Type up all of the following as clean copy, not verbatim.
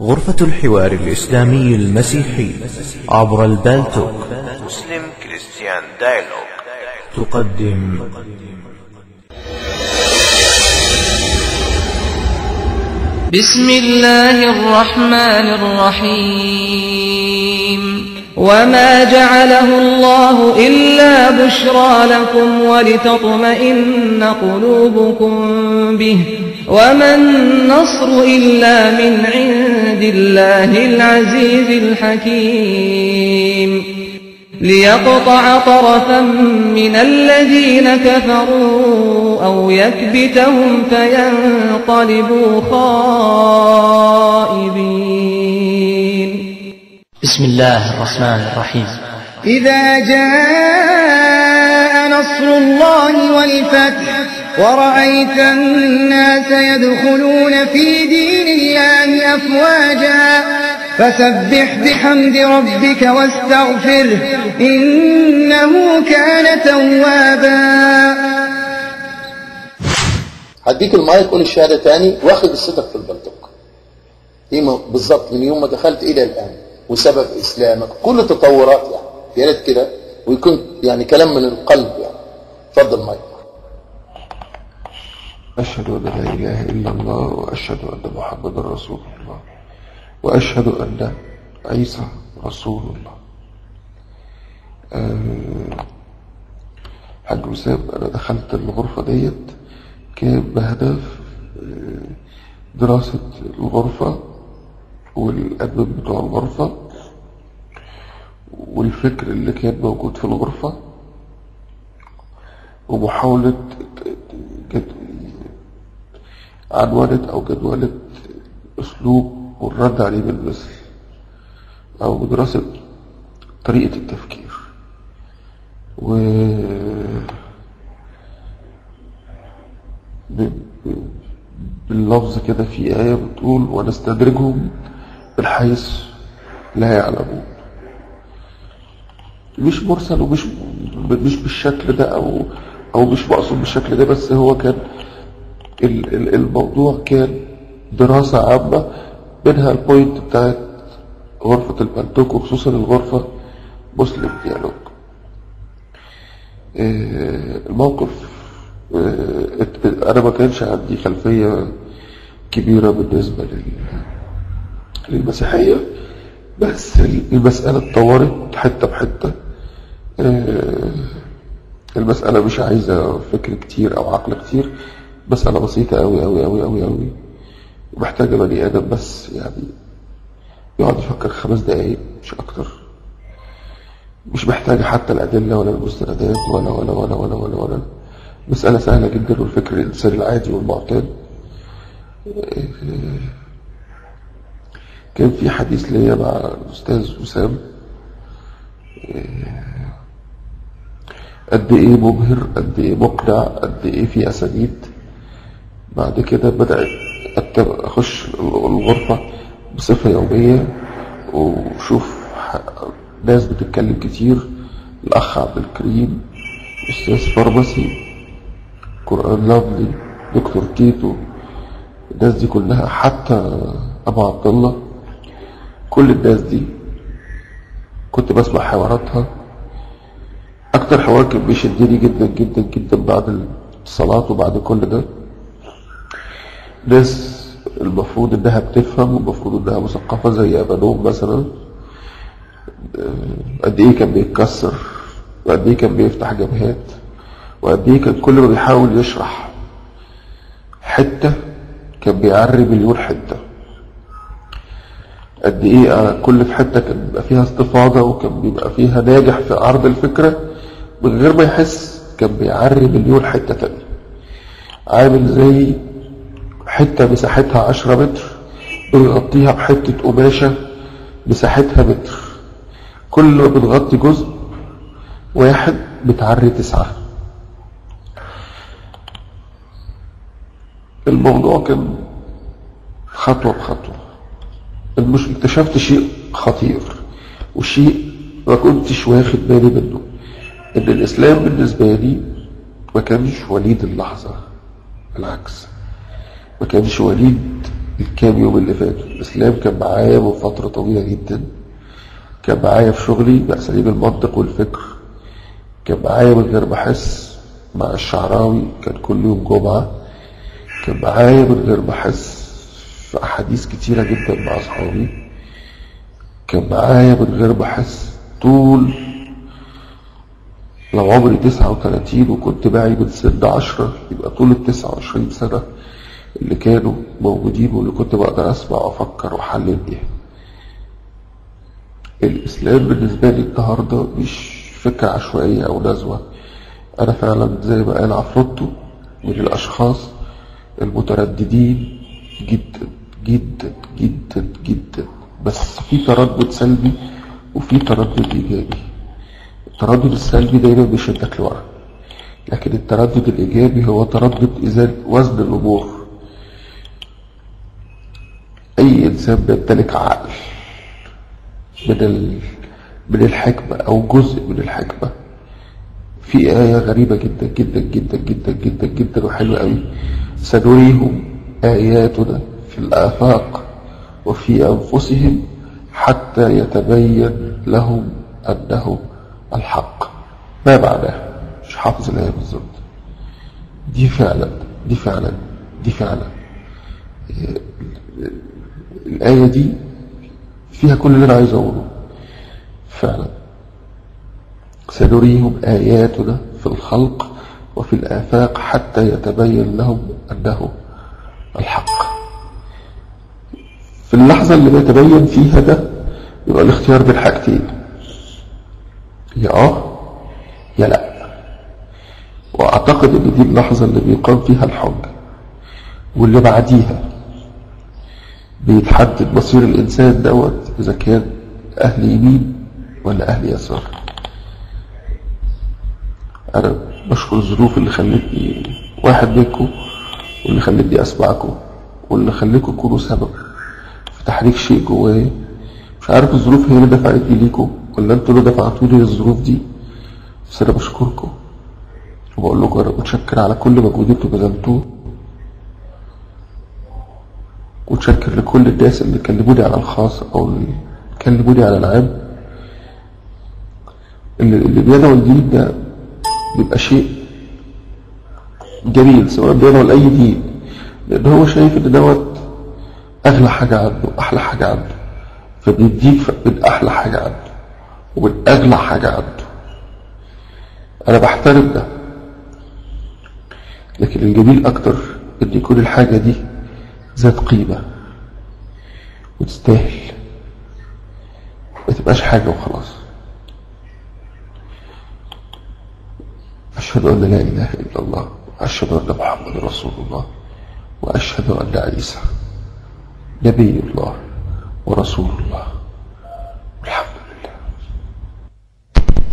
غرفة الحوار الإسلامي المسيحي عبر البالتوك Muslim Christian Dialogue تقدم. بسم الله الرحمن الرحيم. وما جعله الله إلا بشرى لكم ولتطمئن قلوبكم به وما النصر إلا من عند الله العزيز الحكيم. ليقطع طرفا من الذين كفروا أو يكبتهم فينقلبوا خائبين. بسم الله الرحمن الرحيم. إذا جاء نصر الله والفتح ورأيت الناس يدخلون في دين الله أفواجا فسبح بحمد ربك واستغفره إنه كان توابا. هديك المايك، قول الشهادة تاني واخد قصتك في البلتوك ايه بالظبط من يوم ما دخلت إلى الآن وسبب إسلامك، كل التطورات يعني، يا ريت كده ويكون يعني كلام من القلب يعني. اتفضل مايك. أشهد أن لا إله إلا الله وأشهد أن محمدا رسول الله وأشهد أن عيسى رسول الله. حاج وسام، أنا دخلت الغرفة ديت كان بهدف دراسة الغرفة والأدب بتوع الغرفة والفكر اللي كان موجود في الغرفة، ومحاولة عنوانة أو جدولة أسلوب والرد عليه بالمثل، أو دراسة طريقة التفكير. و باللفظ كده في آية بتقول ونستدرجهم من حيث لا يعلمون. مش مرسل ومش مش بالشكل ده أو مش مقصود بالشكل ده، بس هو كان الموضوع كان دراسة عامة منها ال point بتاعت غرفة البلتوك، وخصوصا الغرفة Muslim Dialogue. الموقف أنا ما كانش عندي خلفية كبيرة بالنسبة للمسيحية، بس المسألة اتطورت حتة بحتة. المسألة مش عايزة فكر كتير أو عقل كتير، مسألة بسيطة أوي أوي أوي أوي أوي، ومحتاجة بني آدم بس يعني يقعد يفكر 5 دقايق مش أكتر. مش محتاجة حتى الأدلة ولا المستندات ولا ولا ولا ولا ولا ولا. مسألة سهلة جدا، والفكر الإنساني العادي والمعتاد. كان في حديث ليا مع الأستاذ وسام قد إيه مبهر، قد إيه مقنع، قد إيه في أسانيد. بعد كده بدأت أخش الغرفة بصفة يومية وشوف ناس بتتكلم كتير، الأخ عبد الكريم، أستاذ فارماسي، قرآن لافلي، دكتور تيتو، الناس دي كلها، حتى أبو عبد الله، كل الناس دي كنت بسمع حواراتها. أكتر حوار كان بيشدني جدا جدا جدا بعد الصلاة وبعد كل ده، ناس المفروض إنها بتفهم والمفروض إنها مثقفة زي أبانوب مثلا، قد إيه كان بيتكسر، وقد إيه كان بيفتح جبهات، وقد إيه كان كل ما بيحاول يشرح حتة كان بيعري مليون حتة. قد إيه كل في حتة كان بيبقى فيها استفاضة وكان بيبقى فيها ناجح في عرض الفكرة من غير ما يحس، كان بيعري مليون حتة تانية. عامل زي حتة مساحتها 10 متر بنغطيها بحتة قماشة مساحتها متر، كل ما بنغطي جزء واحد بتعري 9. الموضوع كان خطوة بخطوة. مش اكتشفت شيء خطير وشيء ما كنتش واخد بالي منه، ان الاسلام بالنسبة لي ما كانش وليد اللحظة، بالعكس ما كانش وليد الكام يوم اللي فاتوا. الإسلام كان معايا من فترة طويلة جدا، كان معايا في شغلي بأساليب المنطق والفكر، كان معايا من غير ما أحس مع الشعراوي، كان كل يوم جمعة، كان معايا من غير ما أحس في أحاديث كتيرة جدا مع أصحابي، كان معايا من غير ما أحس طول لو عمري 39 وكنت باعي من سن 10، يبقى طول 29 سنة اللي كانوا موجودين واللي كنت بقدر أسمع وأفكر وأحلل بيها. الإسلام بالنسبة لي النهاردة مش فكرة عشوائية أو نزوة، أنا فعلا زي ما قال عفروتو من الأشخاص المترددين جدا جدا جدا جدا، بس في تردد سلبي وفي تردد إيجابي. التردد السلبي دايما بيشدك لورا، لكن التردد الإيجابي هو تردد إزالة وزن الأمور. أي إنسان بيمتلك عقل من الحكمة أو جزء من الحكمة. في آية غريبة جدا جدا جدا جدا جدا جدا وحلوة أوي، سنريهم آياتنا في الآفاق وفي أنفسهم حتى يتبين لهم أنه الحق. ما معناه؟ مش حافظ الآية بالظبط. دي فعلا دي فعلا دي فعلا الآية دي فيها كل اللي أنا عايز أقوله فعلا. سنريهم آياتنا في الخلق وفي الآفاق حتى يتبين لهم أنه الحق. في اللحظة اللي بيتبين فيها ده يبقى الاختيار بين حاجتين، يا يا لا. وأعتقد إن دي اللحظة اللي بيقام فيها الحجة، واللي بعديها بيتحدد مصير الإنسان دوت إذا كان أهل يمين ولا أهل يسار. أنا بشكر الظروف اللي خلتني واحد منكم، واللي خلتني أسمعكم، واللي خليكم تكونوا سبب في تحريك شيء جوايا. مش عارف الظروف هي اللي دفعتني ليكم ولا انتوا اللي دفعتوني للظروف دي، بس أنا بشكركم وبقول لكم أنا متشكر على كل مجهود انتوا بذلتوه، ومتشكر لكل الناس اللي كلموني على الخاص أو اللي كلموني على العام. اللي بيدعو الدين ده بيبقى شيء جميل، سواء بيدعو لأي دين، لأن هو شايف إن دوت أغلى حاجة عنده، أحلى حاجة عنده، فبيديك من أحلى حاجة عنده ومن أغلى حاجة عنده. أنا بحترم ده، لكن الجميل أكتر إن يكون الحاجة دي ذات قيمة وتستاهل، ما تبقاش حاجة وخلاص. أشهد أن لا إله إلا الله، وأشهد أن محمد رسول الله، وأشهد أن عيسى نبي الله ورسول الله، والحمد لله.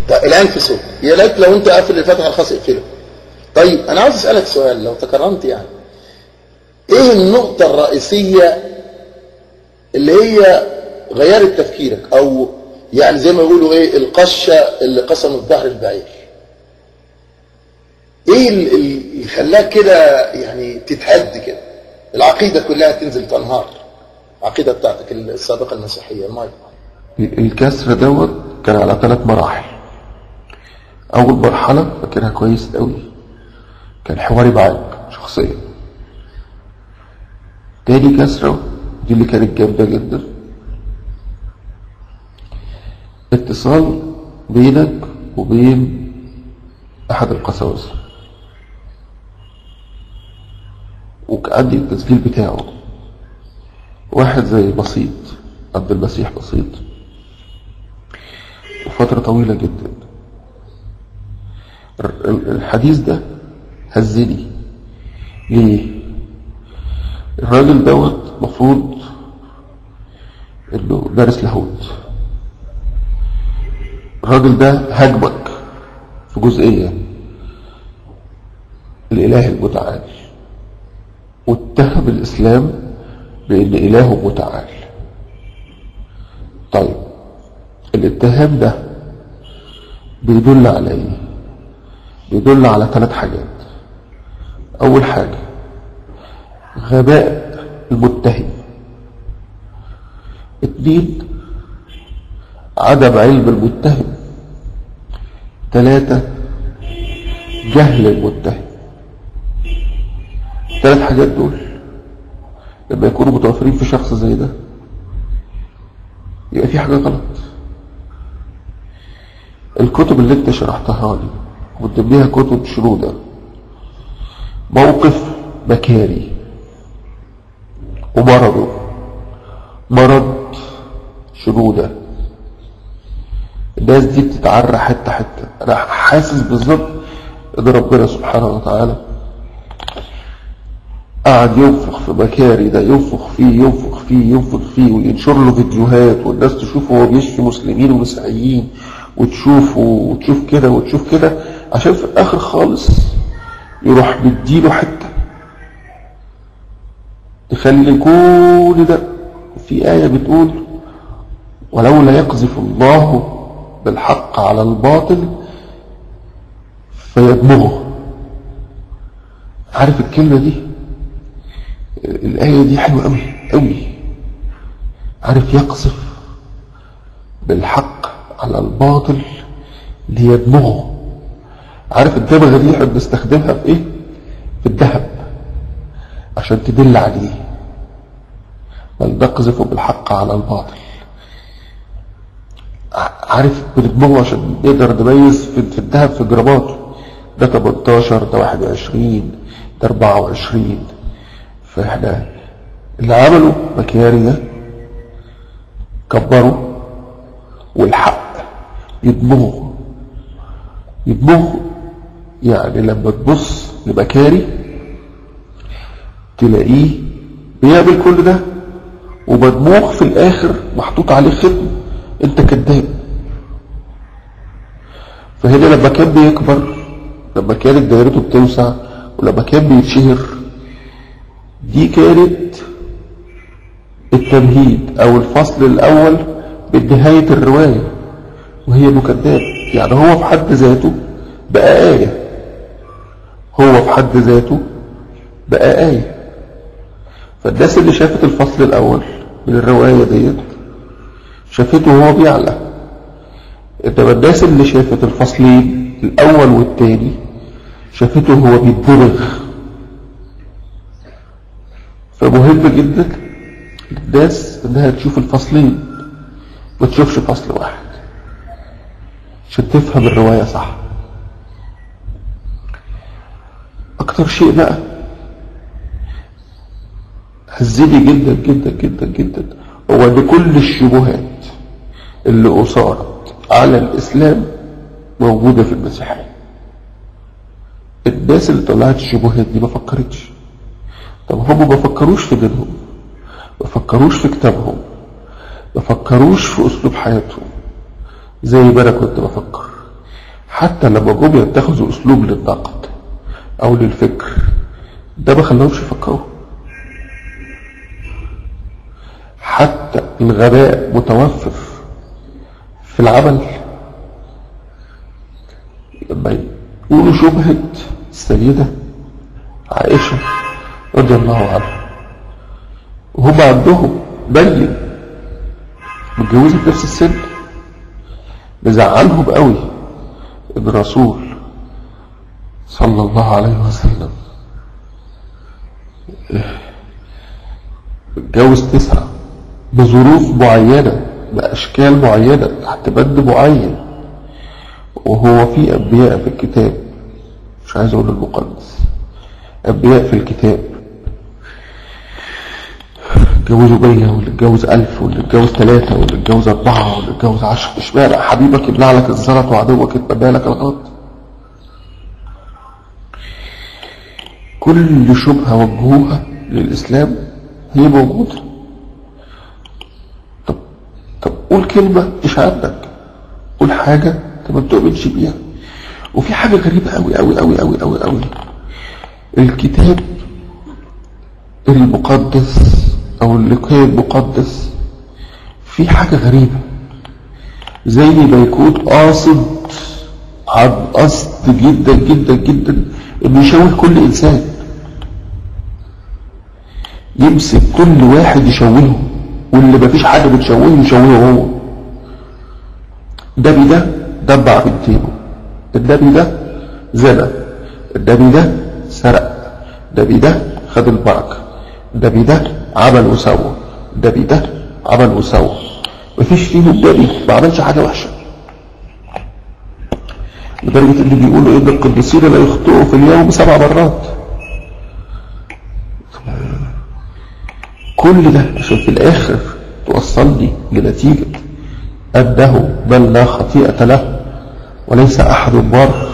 طيب الآن في صوت، يا ليت لو أنت قافل الفتح الخاص اقفله. طيب أنا عاوز أسألك سؤال لو تكرمت، يعني إيه النقطة الرئيسية اللي هي غيرت تفكيرك، أو يعني زي ما يقولوا إيه القشة اللي قسمت ظهر البعير؟ ايه اللي خلاك كده يعني تتهد كده، العقيدة كلها تنزل تنهار، العقيدة بتاعتك السابقة المسيحية؟ المايك. الكسر دوت كان على 3 مراحل. اول مرحلة فاكرها كويس قوي، كان حواري معاك شخصيا. تاني كسره دي اللي كانت جامدة جدا، اتصال بينك وبين احد القساوسة، وعندي التسجيل بتاعه. واحد زي بسيط، عبد المسيح بسيط، وفترة طويلة جدا. الحديث ده هزني. ليه؟ الراجل دوت مفروض انه دارس لاهوت. الراجل ده هاجمك في جزئية الإله المتعال، واتهم الإسلام بأن إلهه متعال. طيب الاتهام ده بيدل على إيه؟ بيدل على 3 حاجات. أول حاجة غباء المتهم، 2 عدم علم المتهم، 3 جهل المتهم. 3 حاجات دول لما يكونوا متوفرين في شخص زي ده يبقى في حاجة غلط. الكتب اللي انت شرحتها لي وقدم ليها كتب شنودة، موقف مكاري ومرضه مرض شنودة، الناس دي بتتعرى حتة حتة. انا حاسس بالظبط ان ربنا سبحانه وتعالى قعد ينفخ في مكاري ده، ينفخ فيه ينفخ فيه ينفخ فيه، وينشر له فيديوهات والناس تشوفه وهو بيشفي مسلمين ومسيحيين، وتشوفه وتشوف كده وتشوف كده، عشان في الاخر خالص يروح مديله حتة تخلي كل ده. في آية بتقول ولولا يقذف الله بالحق على الباطل فيدمغه. عارف الكلمة دي؟ الآية دي حلوة أوي أوي. عارف يقذف بالحق على الباطل ليدمغه؟ عارف الدمغة دي احنا بنستخدمها في ايه؟ في الذهب عشان تدل عليه. بل نقذف بالحق على الباطل. عارف بندمغه عشان نقدر نميز في الذهب في جراماته، ده 18، ده 21، ده 24. فاحنا اللي عمله مكياري ده كبره، والحق يدمغه يدمغه. يعني لما تبص لمكاري تلاقيه بيعمل كل ده ومدموغ في الاخر محطوط عليه ختم انت كذاب. فهنا لما كان بيكبر، لما كانت دايرته بتوسع، ولما كان بيتشهر، دي كانت التمهيد او الفصل الاول من نهاية الرواية، وهي انه كذاب. يعني هو في حد ذاته بقى آية، هو في حد ذاته بقى آية. فالناس اللي شافت الفصل الاول من الرواية ديت شافته وهو بيعلى، انما الناس اللي شافت الفصلين الاول والتاني شافته وهو بيتدمغ. فمهم جدا للناس انها تشوف الفصلين، ما تشوفش فصل واحد، عشان تفهم الرواية صح. اكتر شيء بقى هزني جدا جدا جدا جدا هو ان كل الشبهات اللي اثارت على الاسلام موجودة في المسيحية. الناس اللي طلعت الشبهات دي ما فكرتش. طب هم ما فكروش في دينهم، ما فكروش في كتابهم، ما فكروش في اسلوب حياتهم زي ما انا كنت بفكر. حتى لما جم يتخذوا اسلوب للنقد او للفكر ده ما خلاهمش يفكروا. حتى الغباء متوفر في العمل. لما يقولوا شبهة السيدة عائشة رضي الله عنها، وهم عندهم بين متجوزة في نفس السن، مزعلهم قوي ان الرسول صلى الله عليه وسلم اتجوز 9 بظروف معينة بأشكال معينة تحت بند معين، وهو في أنبياء في الكتاب، مش عايز أقول المقدس، أنبياء في الكتاب اتجوزوا 100، واللي اتجوز 1000، واللي اتجوز 3، واللي اتجوز 4، واللي اتجوز 10. اشمعنى حبيبك يبلع لك الزلط وعدوك يتمنى لك الغلط؟ كل شبهة وجهوها للإسلام هي موجودة. طب قول كلمة مش عندك، قول حاجة انت ما بتؤمنش بيها. وفي حاجة غريبة أوي أوي أوي أوي أوي أوي، الكتاب المقدس أو اللي كان مقدس في حاجة غريبة، زي ما يكون قاصد عن قصد جدا جدا جدا انه يشوه كل انسان. يمسك كل واحد يشوهه، واللي مفيش حاجة بتشوهه يشوهه هو. النبي ده دبع بنتينه، النبي ده زنى، النبي ده سرق، النبي ده خد البركة، النبي ده عمل وسوى، النبي ده عمل وسوى. مفيش فيهم النبي ما عملش حاجة وحشة، لدرجة ان بيقولوا ان القديسين لا يخطئوا في اليوم 7 مرات. كل ده عشان في الاخر توصلني لنتيجة انه من لا خطيئة له وليس احد بار.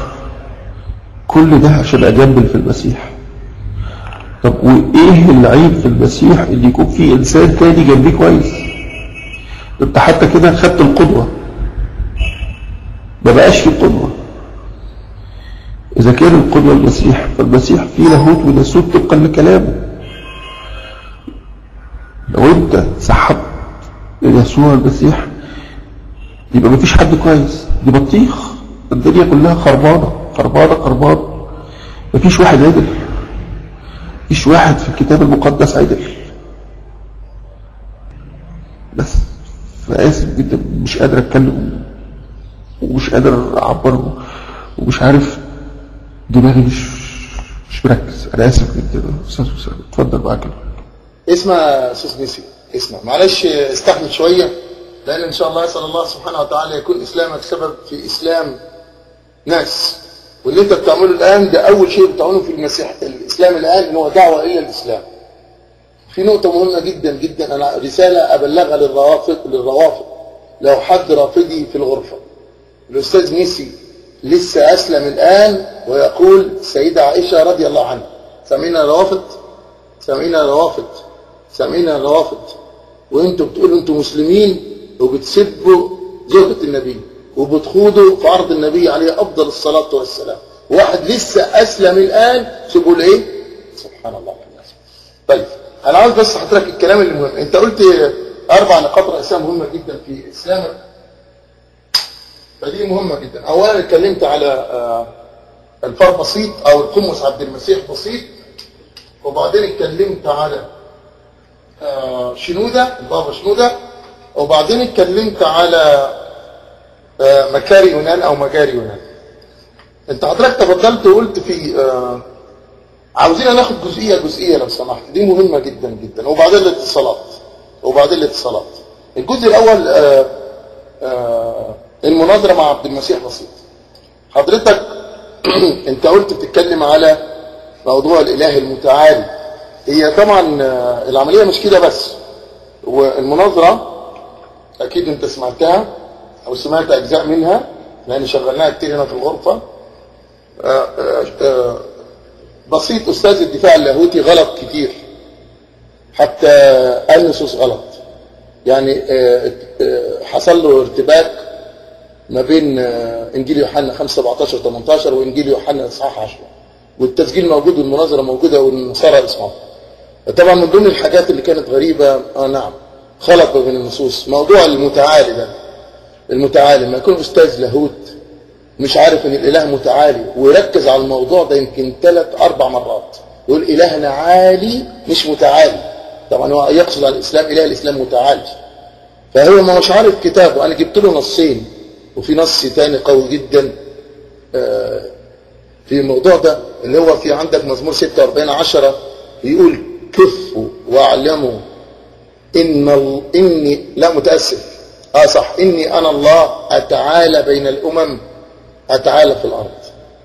كل ده عشان اجمل في المسيح. طب وايه العيب في المسيح ان يكون في انسان تاني جنبيه كويس؟ انت حتى كده خدت القدوة، ما بقاش في قدوة. اذا كان القدوة المسيح، فالمسيح فيه لاهوت وناسوت طبقا لكلامه. لو انت سحبت يسوع المسيح يبقى مفيش حد كويس، دي بطيخ، الدنيا كلها خربانة خربانة خربانة، مفيش واحد عدل، مفيش واحد في الكتاب المقدس عدل. بس فآسف جدا، مش قادر اتكلم ومش قادر اعبر ومش عارف، دماغي مش مركز. انا اسف جدا استاذ اسامة، اتفضل معاك. اسمع يا استاذ ميسي، اسمع معلش، استحمل شوية، لان ان شاء الله اسال الله سبحانه وتعالى يكون اسلامك سبب في اسلام ناس. واللي انت بتعمله الان ده اول شيء بتعمله في المسيح الاسلام الان، ان هو دعوه الى الاسلام. في نقطة مهمة جدا جدا، انا رسالة ابلغها للروافض، لو حد رافضي في الغرفة. الاستاذ ميسي لسه اسلم الان ويقول السيدة عائشة رضي الله عنها. سامعين روافض؟ سامعين روافض؟ سامعين روافض؟ وانتوا بتقولوا انتوا مسلمين وبتسبوا زوجة النبي وبتخوضوا في عرض النبي عليه افضل الصلاة والسلام. واحد لسه اسلم الان سيبوا له ايه؟ سبحان الله. طيب انا عاوز بس حضرتك الكلام اللي مهم، انت قلت 4 نقاط رئيسية مهمة جدا في اسلامك، فدي مهمة جدا. اولا اتكلمت على الفار بسيط او القمص عبد المسيح بسيط، وبعدين اتكلمت على شنودة البابا شنودة، وبعدين اتكلمت على مكاري يونان او مجاري يونان. انت حضرتك تفضلت وقلت في عاوزين ناخد جزئية جزئية لو سمحت، دي مهمة جدا جدا، وبعدين الاتصالات، وبعدين الاتصالات. الجزء الاول المناظرة مع عبد المسيح بسيط. حضرتك انت قلت بتتكلم على موضوع الاله المتعالي. هي طبعا العملية مش كده بس، والمناظرة اكيد انت سمعتها او سمعت اجزاء منها لان شغلناها كتير هنا في الغرفة. بسيط استاذ الدفاع اللاهوتي غلط كتير، حتى قال نصوص غلط، يعني حصل له ارتباك ما بين انجيل يوحنا 5:17-18 وانجيل يوحنا اصحاح 10، والتسجيل موجود والمناظرة موجودة والنصارى يسمعوا. طبعا من ضمن الحاجات اللي كانت غريبة نعم خلط بين النصوص موضوع المتعالي ده. المتعالي ما يكون استاذ لاهوت مش عارف ان الاله متعالي، ويركز على الموضوع ده يمكن 3-4 مرات، يقول الهنا عالي مش متعالي. طبعا هو يقصد على الاسلام، اله الاسلام متعالي، فهو ما مش عارف كتابه. انا جبت له نصين، وفي نص تاني قوي جدا في الموضوع ده، اللي هو في عندك مزمور 46:10 بيقول كفوا واعلموا ان اني لا متاسف صح اني انا الله اتعالى بين الامم اتعالى في الارض.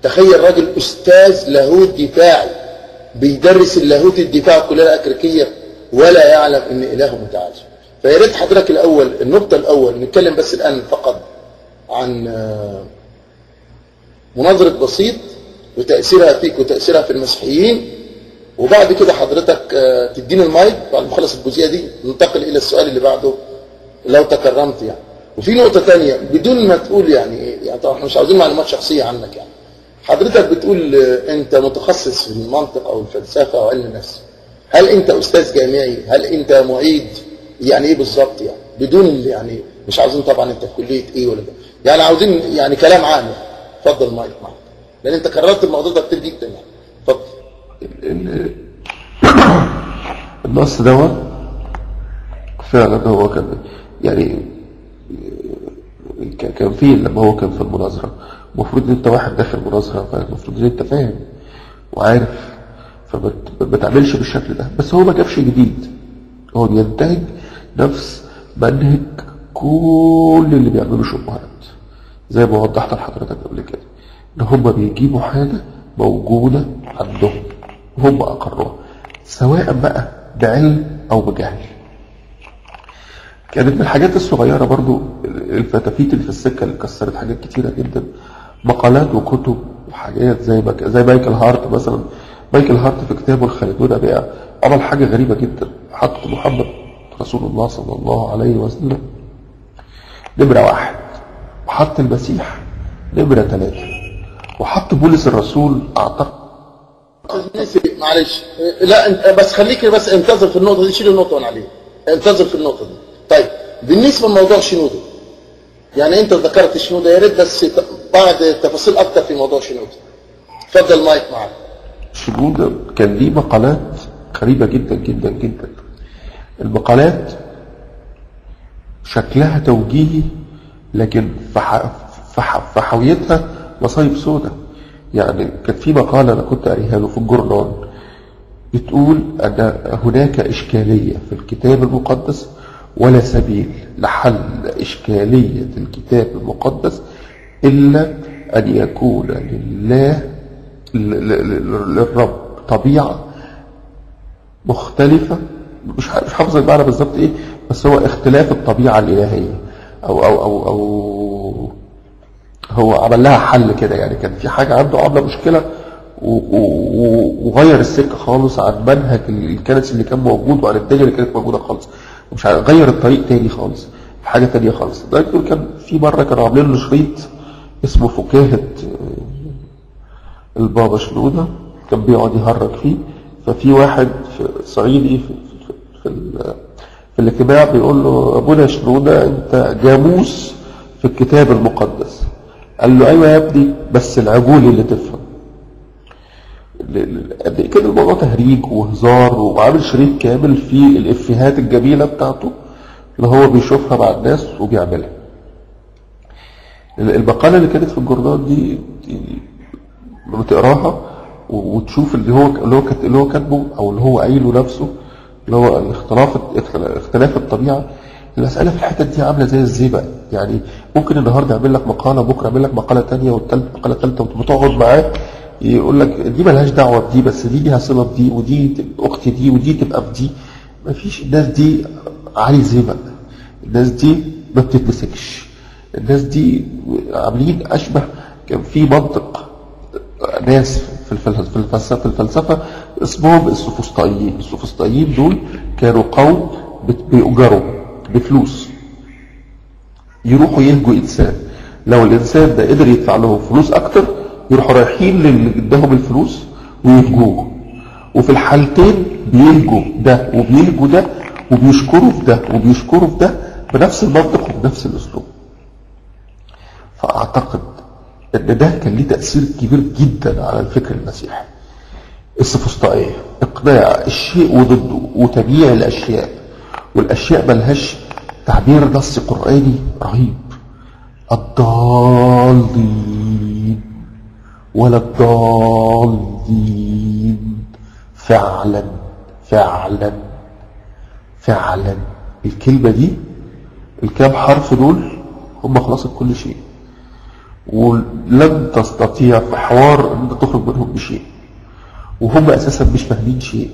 تخيل راجل استاذ لاهوت دفاعي بيدرس اللاهوت الدفاع الكلية الاكريكيه ولا يعلم ان الهه متعالي. فيا ريت حضرتك الاول النقطة الاول نتكلم بس الان فقط عن مناظرة بسيط وتاثيرها فيك وتاثيرها في المسيحيين، وبعد كده حضرتك تديني المايك بعد ما اخلص الجزئية دي ننتقل الى السؤال اللي بعده لو تكرمت يعني. وفي نقطة ثانية بدون ما تقول يعني ايه، يعني طبعا احنا مش عاوزين معلومات شخصية عنك، يعني حضرتك بتقول انت متخصص في المنطق او الفلسفة او علم النفس، هل انت استاذ جامعي؟ هل انت معيد؟ يعني ايه بالظبط يعني؟ بدون يعني مش عاوزين طبعا انت في كليه ايه ولا ده، يعني عاوزين يعني كلام عام يعني. اتفضل المايك معاك لان انت كررت الموضوع ده كتير جدا يعني. اتفضل. النص دوت فعلا هو كان يعني كان فين لما هو كان في المناظرة؟ المفروض ان انت واحد داخل مناظرة، فالمفروض ان انت فاهم وعارف، فما تعملش بالشكل ده. بس هو ما جابش جديد، هو بينتهج نفس منهج كل اللي بيعملوا شبهات، زي ما وضحت لحضرتك قبل كده، ان هم بيجيبوا حاجة موجودة عندهم وهم اقروها، سواء بقى بعلم او بجهل. كانت من الحاجات الصغيرة برضو الفتافيت اللي في السكة اللي كسرت حاجات كتيرة جدا، مقالات وكتب وحاجات زي مايكل هارت مثلا. مايكل هارت في كتابه الخالدون بقى عمل حاجة غريبة جدا، حط محمد رسول الله صلى الله عليه وسلم نمرة 1، وحط المسيح نمرة 3، وحط بولس الرسول اعتقد. معلش لا انت بس خليك بس انتظر في النقطة دي، شيل النقطة من عليه، انتظر في النقطة دي. طيب بالنسبة لموضوع شنودة، يعني انت ذكرت شنودة، يا ريت بس بعض تفاصيل اكتر في موضوع شنودة. اتفضل مايك معاك. شنودة كان ليه مقالات غريبة جدا جدا جدا. المقالات شكلها توجيهي، لكن في حويتها مصايب سودة. يعني كانت في مقالة أنا كنت قاريها له في الجورنال بتقول أن هناك إشكالية في الكتاب المقدس ولا سبيل لحل إشكالية الكتاب المقدس إلا أن يكون لله للرب طبيعة مختلفة، مش حافظ المعنى بالظبط إيه، بس هو اختلاف الطبيعة الإلهية أو أو أو أو هو عمل لها حل كده. يعني كان في حاجة عنده عاملة مشكلة وغير السكة خالص عن منهج الكنسي اللي كان موجود وعن الدنيا اللي كانت موجودة خالص، مش غير الطريق تاني خالص، حاجة تانية خالص. ده كان في مرة كانوا عاملين له شريط اسمه فكاهة البابا شنودة، كان بيقعد يهرج فيه. ففي واحد صعيدي في الاجتماع بيقول له أبونا شنودة أنت جاموس في الكتاب المقدس. قال له أيوة يا ابني، بس العجول اللي تفهم. قد إيه كده الموضوع تهريج وهزار، وعامل شريط كامل فيه الإفيهات الجميلة بتاعته اللي هو بيشوفها مع الناس وبيعملها. المقالة اللي كانت في الجورنال دي لما تقراها وتشوف اللي هو كاتبه او اللي هو قايله نفسه، اللي هو اختلاف الطبيعة، المسالة في الحتة دي عامله زي الزيبق. يعني ممكن النهارده يعمل لك مقاله، بكره يعمل لك مقاله ثانية، والثالث مقاله ثالثة، وتقعد معاه يقول لك دي مالهاش دعوه بدي، بس دي ليها صله بدي، ودي اختي دي، ودي تبقى بدي. مفيش، الناس دي عالي زيبق، الناس دي ما بتتمسكش، الناس دي عاملين اشبه. كان في منطق ناس في الفلسفة اسمهم السوفسطائيين. السوفسطائيين دول كانوا قوم بيؤجروا بفلوس يروحوا يهجوا انسان، لو الانسان ده قدر يدفع لهم فلوس اكتر يروحوا رايحين للي اداهم الفلوس ويهجوه. وفي الحالتين بيهجوا ده وبيهجوا ده، وبيشكروا في ده وبيشكروا في ده بنفس المنطق وبنفس الاسلوب. فاعتقد ان ده كان ليه تأثير كبير جدا على الفكر المسيحي. السوفسطائية، اقناع الشيء وضده وتبييع الاشياء، والاشياء ملهاش تعبير نص قرآني رهيب. الضالين ولا الضالين، فعلا فعلا فعلا الكلمة دي، الكام حرف دول هم خلاصة كل شيء، ولن تستطيع في حوار ان تخرج منهم بشيء، وهم اساسا مش فاهمين شيء،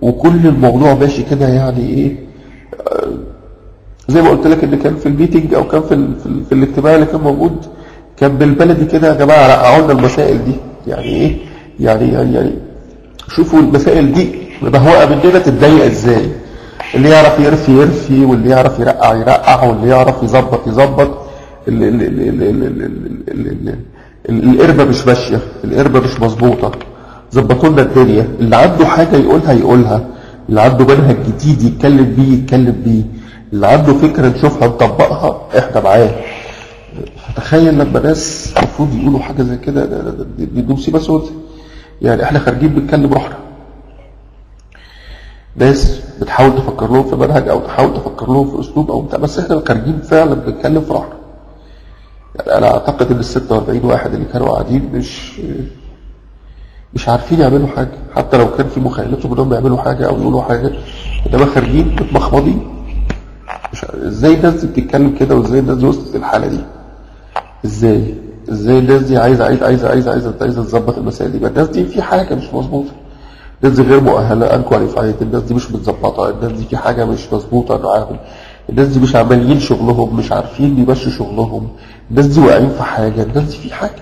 وكل الموضوع ماشي كده. يعني ايه، زي ما قلت لك ان كان في ال meeting او كان في الاجتماع اللي كان موجود، كان بالبلدي كده يا جماعة رقعوا لنا المسائل دي. يعني ايه يعني يعني يعني شوفوا المسائل دي مبهوقه مننا تتضايق ازاي، اللي يعرف يرفي يرفي، واللي يعرف يرقع يرقع، واللي يعرف يظبط يظبط. القربة مش ماشية، القربة مش مظبوطة، ظبطوا لنا الدنيا. اللي عنده حاجة يقولها يقولها، اللي عنده منهج جديد يتكلم بيه يتكلم بيه، اللي عنده فكرة نشوفها نطبقها احنا معاه. فتخيل لما ناس المفروض يقولوا حاجة زي كده، دي مصيبة سودة. يعني احنا خارجين بنتكلم روحنا. ناس بتحاول تفكر لهم في منهج او تحاول تفكر لهم في اسلوب او بتاع، بس احنا خارجين فعلا بنتكلم في راحتنا. يعني انا اعتقد ان ال 46 واحد اللي كانوا قاعدين مش عارفين يعملوا حاجة، حتى لو كان في مخيلتهم انهم يعملوا حاجة او يقولوا حاجة، انما خارجين متمخمضين. مش ازاي الناس دي بتتكلم كده، وازاي الناس دي وصلت للحالة دي؟ ازاي الناس دي عايزه عايزه عايزه عايزه عايزه عايزه تظبط المسائل دي؟ الناس دي في حاجة مش مظبوطة، الناس دي غير مؤهلة، unqualified، الناس دي مش متظبطه، الناس دي في حاجة مش مظبوطة معاهم، الناس دي مش عمالين شغلهم، مش عارفين يمشوا شغلهم، الناس دي واقعين في حاجة، الناس دي في حاجة،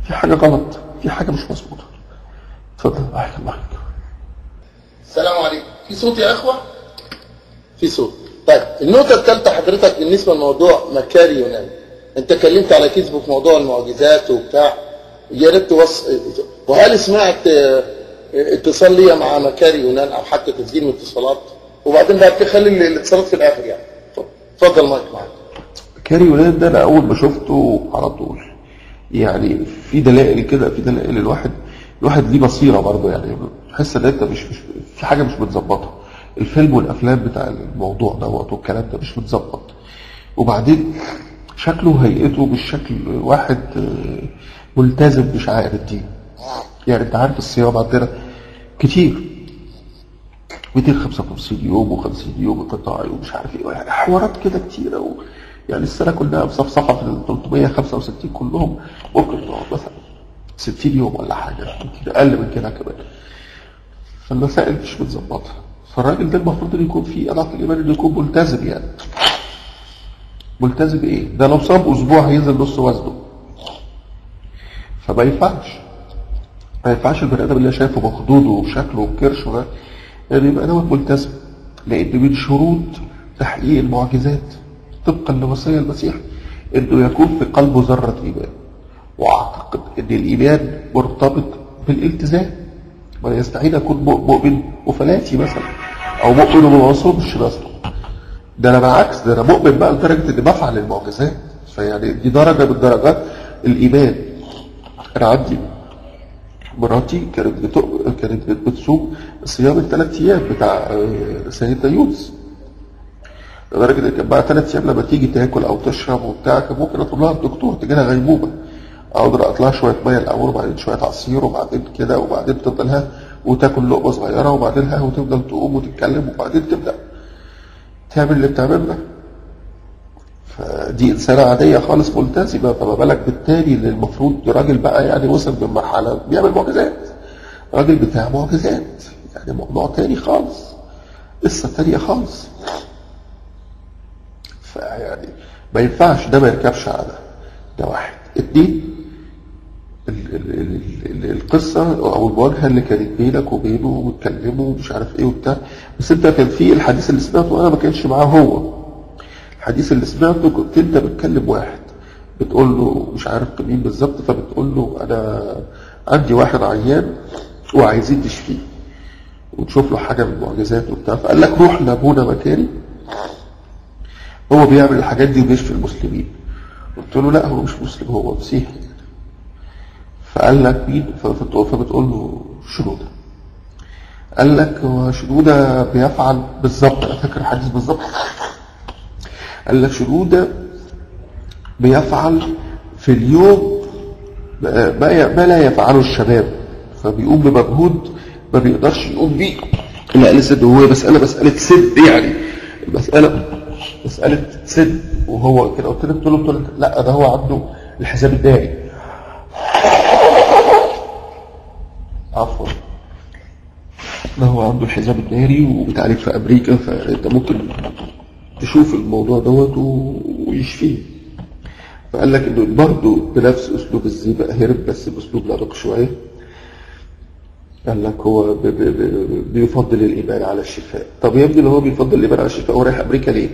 في حاجة غلط، في حاجة مش مظبوطة. اتفضل. بارك الله فيك. السلام عليكم. في صوت يا اخوه؟ في صوت. طيب النقطة الثالثة حضرتك بالنسبة لموضوع مكاري يونان، انت اتكلمت على كذبه في موضوع المعجزات وبتاع، يا ريت وهل سمعت اتصال ليا مع مكاري يونان او حتى تسجيل من اتصالات؟ وبعدين بقى خلي الاتصالات في الاخر يعني. اتفضل مايك معاك. مكاري يونان ده انا اول ما شفته على طول يعني في دلائل كده، في دلائل الواحد ليه بصيرة برضه، يعني تحس ان انت مش في حاجة مش متظبطه. الفيلم والافلام بتاع الموضوع دوت والكلام ده مش متظبط، وبعدين شكله وهيئته مش شكل واحد ملتزم بشعائر الدين. يعني انت عارف الصيام عندنا كتير، 255 يوم و50 يوم قطاعي ومش عارف ايه، يعني حوارات كده كتيرة يعني السنة كلها مصفصفه في ال 365 كلهم، ممكن تقعد مثلا 60 يوم ولا حاجة، يمكن اقل من كده كمان. فالمسائل مش متظبطه. فالراجل ده المفروض انه يكون فيه اضعف الايمان انه يكون ملتزم. يعني ملتزم ايه؟ ده لو صام اسبوع هينزل نص وزنه. فما ينفعش، ما ينفعش البني ادم اللي شايفه بخدوده وشكله وكرشه ده يعني يبقى دوت ملتزم، لان من شروط تحقيق المعجزات طبقا لوصية المسيح انه يكون في قلبه ذره ايمان. واعتقد ان الايمان مرتبط بالالتزام. ما يستحيل اكون مؤمن وفلاتي مثلا، او مؤمن وما بصومش مثلا. ده انا بالعكس، ده انا مؤمن بقى لدرجة اني بفعل المعجزات. فيعني دي درجه من درجات الايمان. انا عندي مراتي كانت بتصوم صيام الثلاث ايام بتاع سيدنا يونس، لدرجة ان كان بقى 3 ايام لما تيجي تاكل او تشرب وبتاع كان ممكن اطلب لها الدكتور تجي لها غيبوبة، اقعد ارقط لها شوية مية الاول وبعدين شوية عصير وبعدين كده وبعدين تفضلها وتاكل لقمة صغيرة وبعدين ها وتفضل تقوم وتتكلم وبعدين تبدا تعمل اللي بتعمله ده. فدي انسانه عادية خالص ملتزمة، فما بالك بالتاني اللي المفروض راجل بقى يعني وصل بمرحلة بيعمل معجزات، راجل بتاع معجزات، يعني موضوع تاني خالص، قصة تانية خالص. فيعني ما ينفعش ده ما يركبش على ده. ده واحد. اتنين، القصة او المواجهة اللي كانت بينك وبينه وتكلمه ومش عارف ايه وبتاع، بس انت كان في الحديث اللي سمعته انا ما كانش معاه هو. الحديث اللي سمعته كنت انت بتكلم واحد بتقول له مش عارف مين بالظبط، فبتقول له انا عندي واحد عيان وعايزين تشفيه وتشوف له حاجة من المعجزات وبتاع، فقال لك روح لابونا مكاري هو بيعمل الحاجات دي وبيشفي المسلمين. قلت له لا هو مش مسلم هو مسيحي. فقال لك مين؟ فبتقول له شنودة. قال لك هو شنودة بيفعل بالظبط، انا فاكر الحديث بالظبط، قال لك شنودة بيفعل في اليوم ما لا يفعله الشباب، فبيقوم بمجهود ما بيقدرش يقوم بيه. لا لسه هو مسألة سن، يعني المسألة مسألة سن، وهو كده. قلت له لا ده هو عنده الحساب الدائري، عفوا ده هو عنده الحزام الناري وبيتعالج في امريكا، فانت ممكن تشوف الموضوع دوت ويشفيه. فقال لك انه برضه بنفس اسلوب الزيبق هرب، بس باسلوب لبق شوية. قال لك هو بيفضل الايمان على الشفاء. طب يا ابني لو هو بيفضل الايمان على الشفاء هو رايح امريكا ليه؟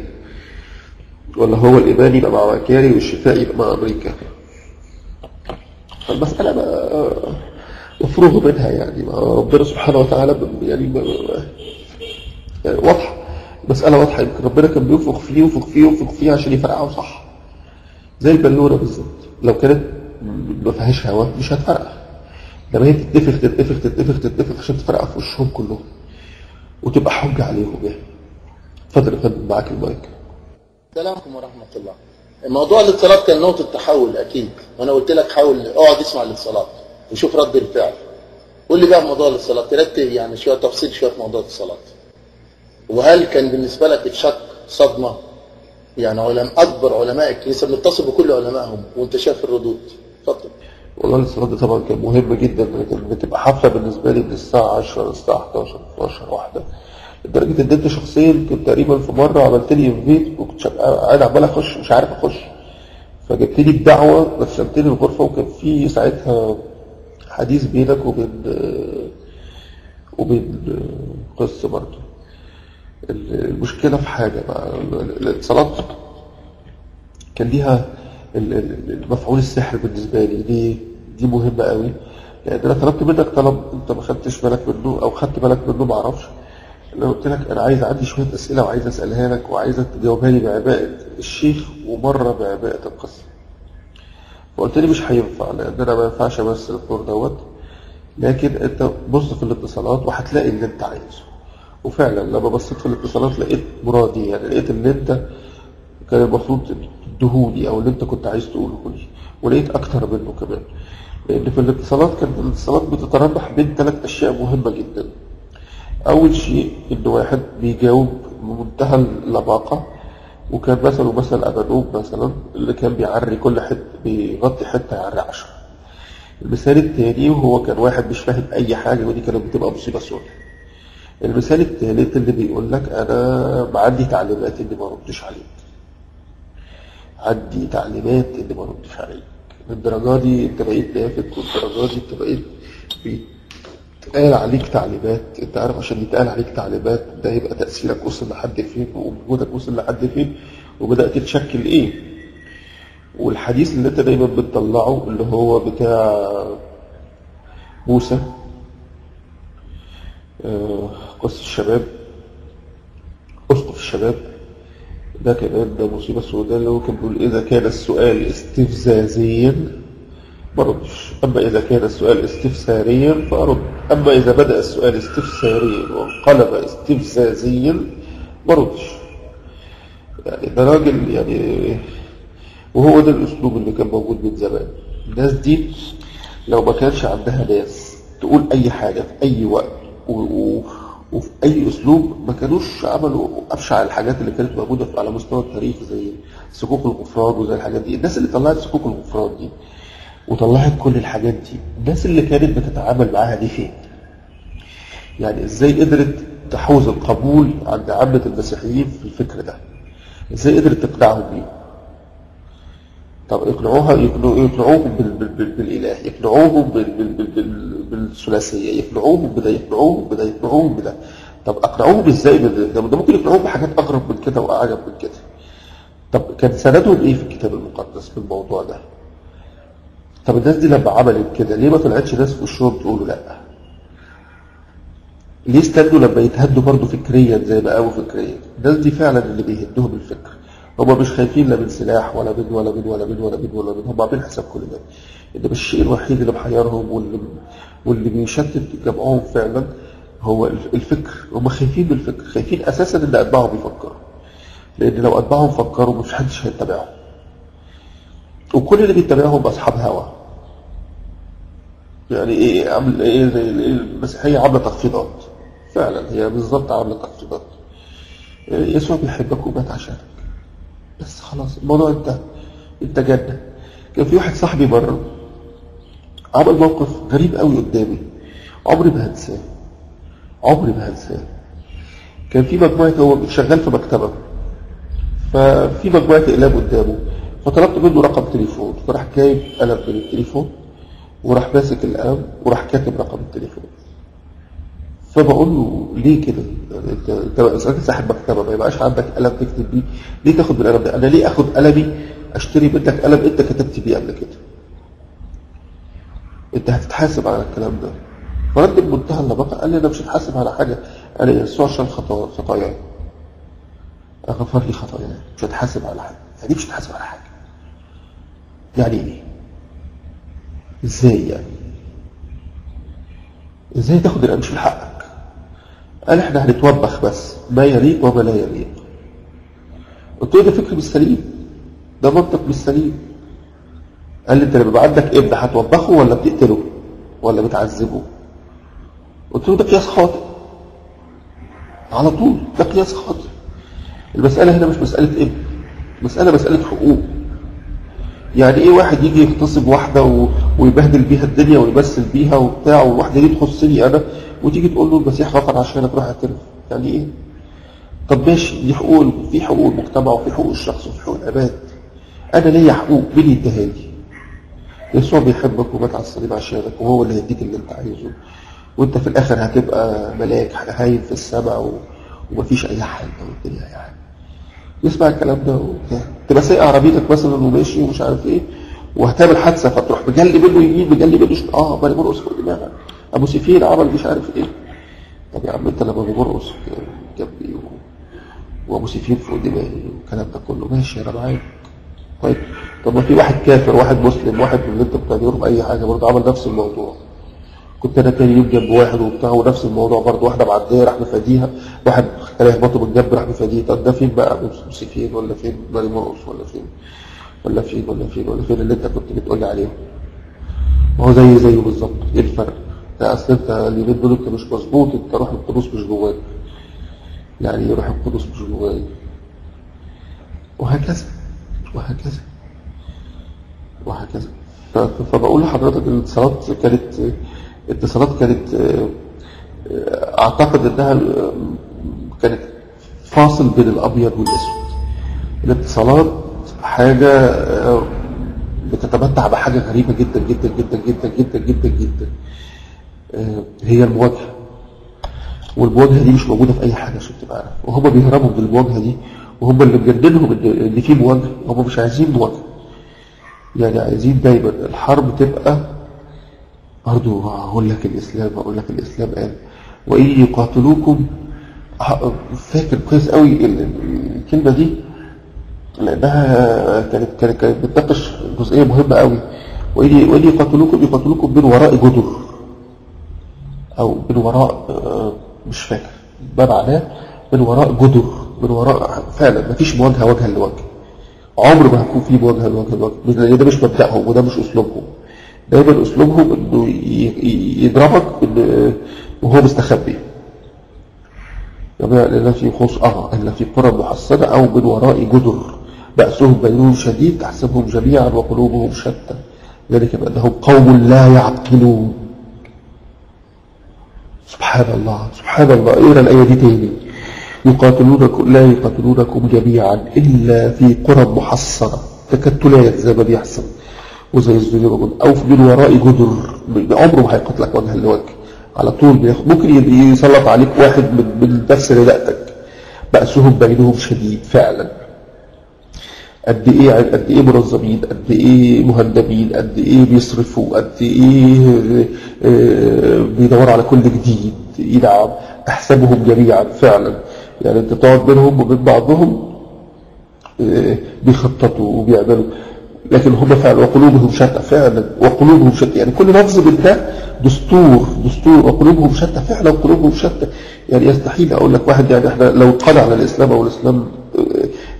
ولا هو الايمان يبقى مع مكاري والشفاء يبقى مع امريكا؟ فالمسالة بقى مفروغ منها، يعني ربنا سبحانه وتعالى يعني واضحة، مسألة واضحة. يمكن ربنا كان بينفخ فيه ينفخ فيه ينفخ فيه عشان يفرقعه صح، زي البالونة بالظبط، لو كانت ما فيهاش هواء مش هتفرقع، لما هي تتنفخ تتنفخ تتنفخ تتنفخ عشان تفرقع في وشهم كلهم. وتبقى حجة عليهم يعني. اتفضل يا فندم، معاك المايك. السلام عليكم ورحمة الله. موضوع الاتصالات كان نقطة تحول أكيد، وأنا قلت لك حاول اقعد اسمع الاتصالات وشوف رد الفعل. قول لي بقى موضوع الاتصالات، ترتب يعني شوية تفصيل شوية في موضوع الاتصالات. وهل كان بالنسبة لك اتشك صدمة؟ يعني أكبر علماء الكنيسة بنتصل بكل علمائهم وأنت شايف الردود. اتفضل. والله الاتصالات ده طبعا كان مهم جدا، كانت بتبقى حفلة بالنسبة لي من الساعة 10 للساعة 11 12 واحدة، لدرجة إن أنت شخصيا كنت تقريبا في مرة عملت لي invite وكنت قاعد عمال أخش مش عارف أخش، فجبت لي الدعوة دخلتني الغرفة، وكان في ساعتها حديث بينك وبين قصة برضه. المشكلة في حاجة بقى، الاتصالات كان ليها المفعول السحر بالنسبة لي، دي مهمة قوي، لأن أنا طلبت منك طلب أنت ما خدتش بالك منه أو خدت بالك منه معرفش. لو قلت لك أنا عايز عندي شوية أسئلة وعايز أسألها لك وعايزك تجاوبها لي بعباءة الشيخ ومرة بعباءة القصة، فقلت لي مش هينفع لأن أنا ما ينفعش أمثل الدور دوت، لكن أنت بص في الاتصالات وهتلاقي اللي أنت عايزه. وفعلا لما بصيت في الاتصالات لقيت مرادي، يعني لقيت اللي أنت كان المفروض تدهوني أو اللي أنت كنت عايز تقوله لي، ولقيت أكتر منه كمان. لأن في الاتصالات كانت الاتصالات بتتربح بين 3 أشياء مهمة جدا. أول شيء إن واحد بيجاوب بمنتهى اللباقة، وكان مثلا مثل أبانوب مثلا اللي كان بيعري كل حتة، بيغطي حتة يعري 10. المثال الثاني وهو كان واحد مش فاهم أي حاجة، ودي كانت بتبقى مصيبة سوداء. المثال الثالث اللي بيقول لك أنا عندي تعليمات إني ما أردش عليك، عندي تعليمات إني ما أردش عليك. للدرجة دي أنت بقيت نافذ، والدرجة دي أنت بقيت بيتقال عليك تعليمات. أنت عارف عشان يتقال عليك تعليمات ده يبقى تأثيرك وصل لحد فين ووجودك وصل لحد فين وبدأت تتشكل إيه. والحديث اللي أنت دايما بتطلعه اللي هو بتاع موسى، قصة الشباب، أسقف الشباب، ده كمان ده مصيبة سوداء، اللي هو كان بيقول إذا كان السؤال استفزازيا ما أردش، أما إذا كان السؤال استفساريا فأرد، أما إذا بدأ السؤال استفساريا وانقلب استفزازيا ما أردش. يعني ده راجل يعني، وهو ده الأسلوب اللي كان موجود من زمان. الناس دي لو ما كانش عندها ناس تقول أي حاجة في أي وقت وفي أي أسلوب ما كانوش عملوا أبشع الحاجات اللي كانت موجودة على مستوى التاريخ زي صكوك الغفران وزي الحاجات دي. الناس اللي طلعت صكوك الغفران دي وطلعت كل الحاجات دي، الناس اللي كانت بتتعامل معاها دي فين؟ يعني إزاي قدرت تحوز القبول عند عامة المسيحيين في الفكر ده؟ إزاي قدرت تقنعهم بيه؟ طب يقنعوها، يقنعوهم بالإله، يقنعوهم بالثلاثية، يقنعوهم بده، يقنعوهم بده، يقنعوهم بده. طب أقنعوهم إزاي ده؟ ممكن يقنعوهم بحاجات أغرب من كده وأعجب من كده. طب كان سندهم إيه في الكتاب المقدس في الموضوع ده؟ طب الناس دي لما عملت كده ليه ما طلعتش ناس في وشهم تقولوا لأ؟ ليه استنوا لما يتهدوا برضه فكريا زي ما قاموا فكريا؟ الناس دي فعلا اللي بيهدهم الفكر، هما مش خايفين لا من سلاح ولا من ولا من ولا من ولا من ولا من، هما عاملين حساب كل ده. إنما الشيء الوحيد اللي محيرهم واللي بيشتت جمعهم فعلا هو الفكر. هما خايفين من الفكر، خايفين أساسا إن أتباعهم يفكروا، لأن لو أتباعهم فكروا مش حدش هيتبعهم، وكل اللي بيتبعهم أصحاب هوى. يعني إيه عامل إيه زي المسيحية عاملة تخفيضات، فعلا هي بالظبط عاملة تخفيضات. يسوع بيحبك ومات عشانك بس، خلاص الموضوع انتهى، انت جنة. كان في واحد صاحبي بره عمل موقف غريب قوي قدامي، عمري ما هنساه، عمري ما هنساه. كان في مجموعة، هو شغال في مكتبة، ففي مجموعة اقلام قدامه، فطلبت منه رقم تليفون، فراح جايب قلم من التليفون وراح ماسك القلم وراح كاتب رقم التليفون. فبقول له ليه كده؟ يعني انت راجل صاحب مكتبه ما يبقاش عندك قلم تكتب بيه، ليه تاخد بالقلم ده؟ انا ليه اخد قلمي اشتري منك قلم انت كتبت بيه قبل كده؟ انت هتتحاسب على الكلام ده. فرد بمنتهى اللباقه قال لي انا مش هتحاسب على حاجة، انا يسوع شال خطاياي، غفر لي خطاياي، مش هتحاسب على حاجة. يعني مش هتحاسب على حاجة؟ يعني ايه؟ ازاي يعني؟ ازاي تاخد القلم؟ مش من حقك. قال احنا هنتوبخ بس ما يليق وما لا يليق. قلت له ده فكر مش سليم، ده منطق مش سليم. قال لي انت لما يبقى عندك ابن هتوبخه ولا بتقتله ولا بتعذبه؟ قلت له ده قياس خاطئ على طول، ده قياس خاطئ. المسألة هنا مش مسألة ابن، مسألة مسألة حقوق. يعني ايه واحد يجي يغتصب واحدة ويبهدل بيها الدنيا ويمثل بيها وبتاع، والواحدة دي تخصني انا، وتيجي تقول له المسيح غفر عشانك روح اعترف؟ يعني ايه؟ طب ماشي، دي حقوق، في حقوق المجتمع وفي حقوق الشخص وفي حقوق العباد. انا ليا حقوق، مين يديها لي؟ يسوع بيحبك ومات على الصليب عشانك، وهو اللي هيديك اللي انت عايزه، وانت في الاخر هتبقى ملاك هايم في السماء ومفيش اي حاجة والدنيا يعني. يسمع الكلام ده وبتاع، تبقى سايق عربيتك مثلا وماشي ومش عارف ايه، وهتعمل حادثه فتروح مجلي منه يمين مجلي منه شمال، ماري مرقص فوق دماغك، ابو سيفين عمل مش عارف ايه. طب يا عم انت لما بمرقص جنبي وابو سيفين فوق دماغي والكلام ده كله ماشي انا معاك. طيب طب ما في واحد كافر، واحد مسلم، واحد من اللي انت بتعملهم اي حاجة برضه عمل نفس الموضوع. كنت انا تاني يوم جنب واحد وبتاع ونفس الموضوع برضه، واحدة معدية راح مفاديها، واحد كان يخبطه من جنب راح مفاديه. طب ده فين بقى ابو سيفين ولا فين ماري مرقص ولا فين ولا فين ولا فين ولا فين اللي انت كنت بتقول لي عليهم؟ ما هو زي زيه بالظبط، ايه الفرق؟ لا اصل انت اليومين دول انت مش مظبوط، انت روح القدس مش جواك. يعني ايه روح القدس مش جواك؟ وهكذا وهكذا وهكذا. فبقول لحضرتك الاتصالات كانت، اتصالات كانت اعتقد انها كانت فاصل بين الابيض والاسود. الاتصالات حاجة بتتمتع بحاجة غريبة جدا جدا جدا جدا جدا جدا جدا، هي المواجهة. والمواجهة دي مش موجودة في اي حاجة عشان تبقى عارف، وهم بيهربوا من المواجهة دي، وهم اللي مجننهم ان في مواجهة، هم مش عايزين مواجهة. يعني عايزين دايما الحرب تبقى. برضو هقول لك الاسلام، هقول لك الاسلام قال وان يقاتلوكم، فاكر كويس قوي الكلمة دي لانها كانت بتناقش جزئية مهمة قوي. وان يقاتلوكم يقاتلوكم من وراء جدر، او من وراء، مش فاكر ما معناه، من وراء جدر، من وراء. فعلا مفيش مواجهة وجها لوجه، عمر ما هيكون في مواجهة لوجه لوجه، لان ده مش مبدأهم وده مش اسلوبهم. دايما اسلوبهم انه يضربك وهو مستخبي. الا في الا في قرى محصنة او من وراء جدر، بأسهم بينهم شديد تحسبهم جميعا وقلوبهم شتى، ذلك بأنهم قوم لا يعقلون. سبحان الله سبحان الله. اقرا الايه دي تاني. يقاتلونكم لا يقاتلونكم جميعا الا في قرى محصنة، تكتلات زي ما بيحصل وزي الزجاج، او من وراء جدر. عمره ما هيقاتلك وجها لوجه، على طول ممكن يسلط عليك واحد من نفس رداءتك. بأسهم بينهم شديد فعلا. قد ايه قد ايه منظمين، قد ايه مهندمين، قد ايه بيصرفوا، قد ايه بيدوروا على كل جديد يدعم. تحسبهم جميعا فعلا، يعني انت تقعد بينهم وبين بعضهم بيخططوا وبيعملوا، لكن هم فعلا وقلوبهم شتى فعلا، وقلوبهم شتى. يعني كل لفظ من ده دستور، دستور. وقلوبهم شتى فعلا، وقلوبهم شتى. يعني يستحيل اقول لك واحد، يعني احنا لو اتقضى على الاسلام او الاسلام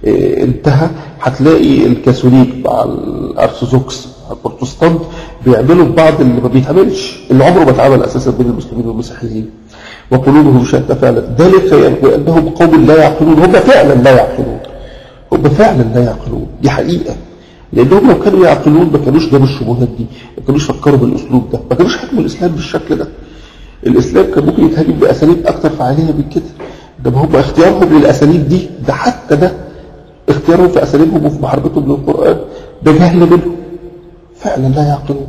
انتهى، هتلاقي الكاثوليك مع الارثوذكس مع البروتستانت بيعملوا بعض اللي ما بيتعملش، اللي عمره ما اتعمل اساسا بين المسلمين والمسيحيين. وقلوبهم شتى فعلا، ذلك بانهم قوم لا يعقلون. هم فعلا لا يعقلون، هم فعلا لا يعقلون، دي حقيقة. لانهم لو كانوا يعقلون ما كانوش جابوا الشبهات دي، ما كانوش فكروا بالاسلوب ده، ما كانوش حكموا الاسلام بالشكل ده. الاسلام كان ممكن يتهاجم باساليب اكثر فعالية من كده، ده هم اختيارهم للاساليب دي، ده حتى ده اختيارهم في اساليبهم وفي محاربتهم للقران ده جهل منهم، فعلا لا يعقلون.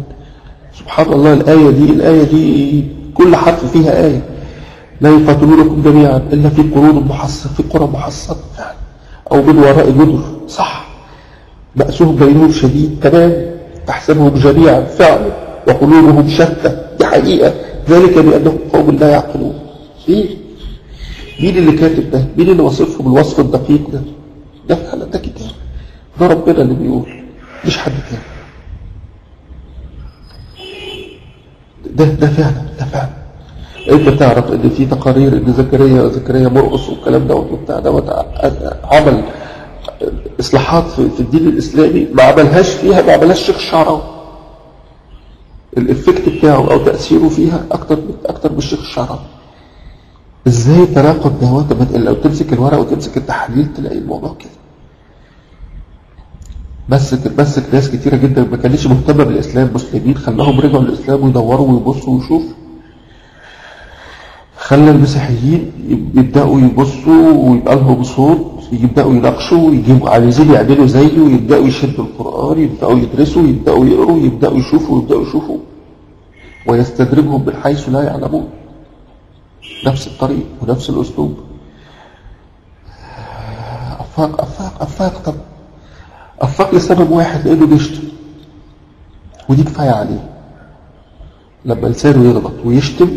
سبحان الله. الايه دي، الايه دي كل حرف فيها ايه. لا يقاتلونكم جميعا الا في قرون محصنة، في قرى محصنة فعلا، او من وراء جدر، صح. بأسهم بينهم شديد، تمام. تحسبهم جميعا فعلا وقلوبهم شتى، دي حقيقة. ذلك بأنهم قوم لا يعقلون. إيه؟ مين اللي كاتب ده؟ مين اللي وصفهم الوصف الدقيق ده؟ ده فعلا ده كتاب، ده ربنا اللي بيقول، مش حد تاني. ده فعلا، ده فعلا. انت تعرف ان في تقارير ان زكريا مرقص والكلام دوت وبتاع دوت عمل اصلاحات في الدين الاسلامي ما عملهاش فيها، ما عملهاش شيخ الشعراوي. ال effect بتاعه او تاثيره فيها اكتر من الشيخ الشعراوي. ازاي التناقض دوت؟ لو تمسك الورق وتمسك التحليل تلاقي الموضوع كده. مسك ناس كتيرة جدا ما كانتش مهتمة بالاسلام، مسلمين، خلاهم رجعوا للاسلام ويدوروا ويبصوا ويشوفوا. خلى المسيحيين يبداوا يبصوا ويبقى لهم صوت، يبداوا يناقشوا ويجيبوا عايزين يعملوا زيه، ويبداوا يشدوا القران، يبداوا يدرسوا، يبداوا يقروا، يبداوا يشوفوا، يبداوا يشوفوا، ويستدرجهم من حيث لا يعلمون. نفس الطريق ونفس الاسلوب. افاق افاق افاق. طب افاق لسبب واحد، لانه بيشتم، ودي كفاية عليه. لما لسانه يغلط ويشتم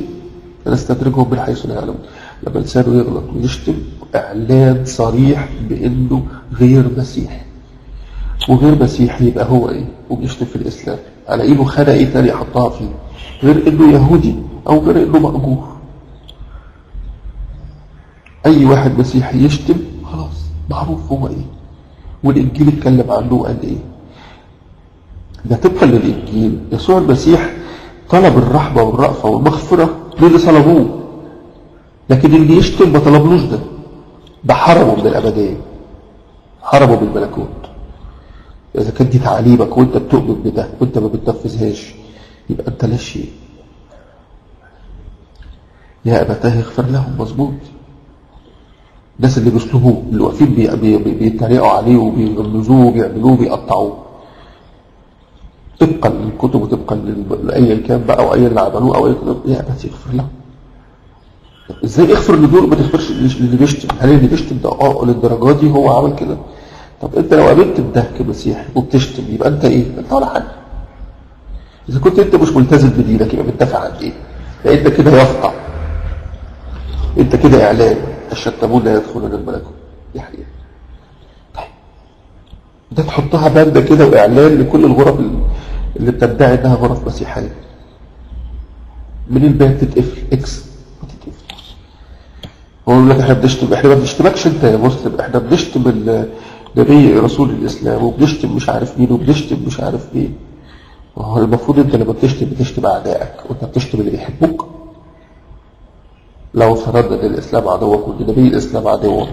نستدرجهم من حيث لا يعلمون. لما لسانه يغلط ويشتم، اعلان صريح بانه غير مسيحي. وغير مسيحي يبقى هو ايه؟ وبيشتم في الاسلام. على ايده خانه ايه تاني يحطها فيه غير انه يهودي او غير انه مأجور؟ اي واحد مسيحي يشتم خلاص معروف هو ايه، والانجيل اتكلم عنه وقال ايه. ده طبقا للانجيل يسوع المسيح طلب الرحمة والرأفة والمغفرة للي صلبوه، لكن اللي يشتم ما طلبلوش ده، ده حرمه من الابدية، حرمه من الملكوت. اذا كانت دي تعاليمك وانت بتؤمن بده وانت ما بتنفذهاش يبقى انت لا شيء. يا ابتاه اغفر لهم. مظبوط. الناس اللي بيصلبوه، اللي واقفين بيتريقوا عليه وبيغمزوه وبيعملوه وبيقطعوه، طبقا للكتب وطبقا لاي كان بقى واي اللي عملوه او اي، يا ابتي اغفر لهم. ازاي اغفر لدول وما تغفرش للي بيشتم؟ هل اللي بيشتم ده للدرجة دي هو عمل كده؟ طب انت لو قابلت بده كمسيحي وبتشتم يبقى انت ايه؟ انت ولا حاجة. اذا كنت انت مش ملتزم بدينك يبقى بتدافع عن ايه؟ لان انت كده يافطة، انت كده اعلان الشتمون لا يدخلون الملكوت. دي حقيقة. طيب ده تحطها بانده كده واعلان لكل الغرف اللي بتدعي انها غرف مسيحية. من الباب تتقفل اكس، ما تتقفل. هو يقول لك احنا بنشتم، احنا ما بنشتمكش انت يا مسلم، احنا بنشتم النبي رسول الاسلام، وبنشتم مش عارف مين، وبنشتم مش عارف مين. وهو المفروض انت لما بتشتم بتشتم اعدائك، وانت بتشتم اللي بيحبوك. لو افترضنا ان الاسلام عدوك وان نبي الاسلام عدوك،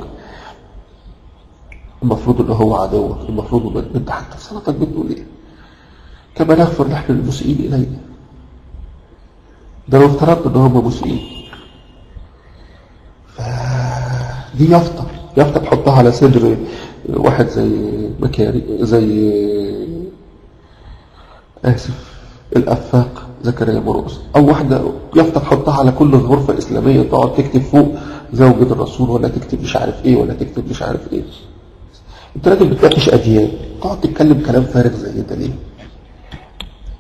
المفروض ان هو عدوك، المفروض ان انت حتى في صلاتك بتقول ايه؟ كما نغفر نحن للمسيئين الينا. ده لو افترضنا ان هم مسيئين. فدي يافطة، يافطة تحطها على صدر واحد زي مكاري، زي اسف الافاق زكريا مرقص، او واحدة يافطة تحطها على كل غرفة اسلامية تقعد تكتب فوق زوجة الرسول، ولا تكتب مش عارف ايه، ولا تكتب مش عارف ايه. انت راجل بتناقش اديان، تقعد تتكلم كلام فارغ زي ده ليه؟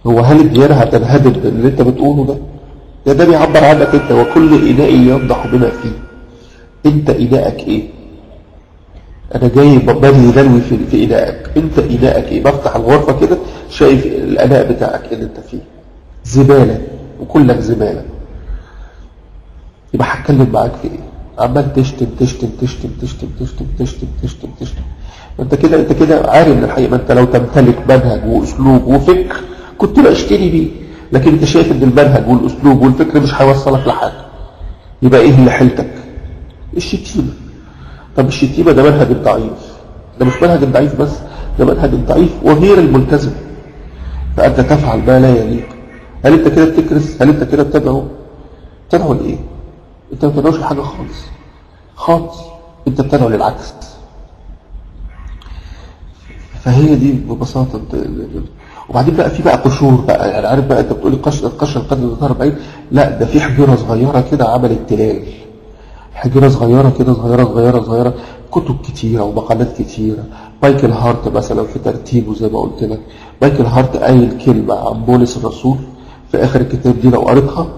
هو هل الديانة هتنهدم اللي انت بتقوله ده؟ ده بيعبر عنك انت، وكل اناء ينضح بما فيه. انت اناءك ايه؟ انا جاي ببني دلوي في اناءك، انت اناءك ايه؟ بفتح الغرفة كده شايف الاناء بتاعك اللي انت فيه زبالة، وكلك زبالة. يبقى هتكلم معاك في ايه؟ عمال تشتم تشتم تشتم تشتم تشتم تشتم تشتم تشتم. انت كده، انت كده عارف من الحقيقة. ما انت لو تمتلك منهج واسلوب وفكر كنت بشتري بيه، لكن انت شايف ان المنهج والاسلوب والفكر مش هيوصلك لحاجة. يبقى ايه اللي حيلتك؟ الشتيمة. طب الشتيمة ده منهج الضعيف، ده مش منهج الضعيف بس، ده منهج الضعيف وغير الملتزم. فانت تفعل ما لا يليق. هل انت كده بتكرس؟ هل انت كده بتدعو؟ بتدعو لايه؟ انت ما بتدعوش لحاجة خالص خالص، انت بتدعو للعكس. فهي دي ببساطة. وبعدين بقى في بقى قشور بقى، يعني عارف بقى انت بتقولي قشر القدر ده 40، لا ده في حجره صغيرة كده عملت تلال، حجره صغيرة كده، صغيرة صغيرة صغيرة، كتب كتيرة ومقالات كتيرة. مايكل هارت مثلا في ترتيبه زي ما قلت لك، مايكل هارت قايل كلمة عن بولس الرسول في اخر الكتاب دي، لو قريتها،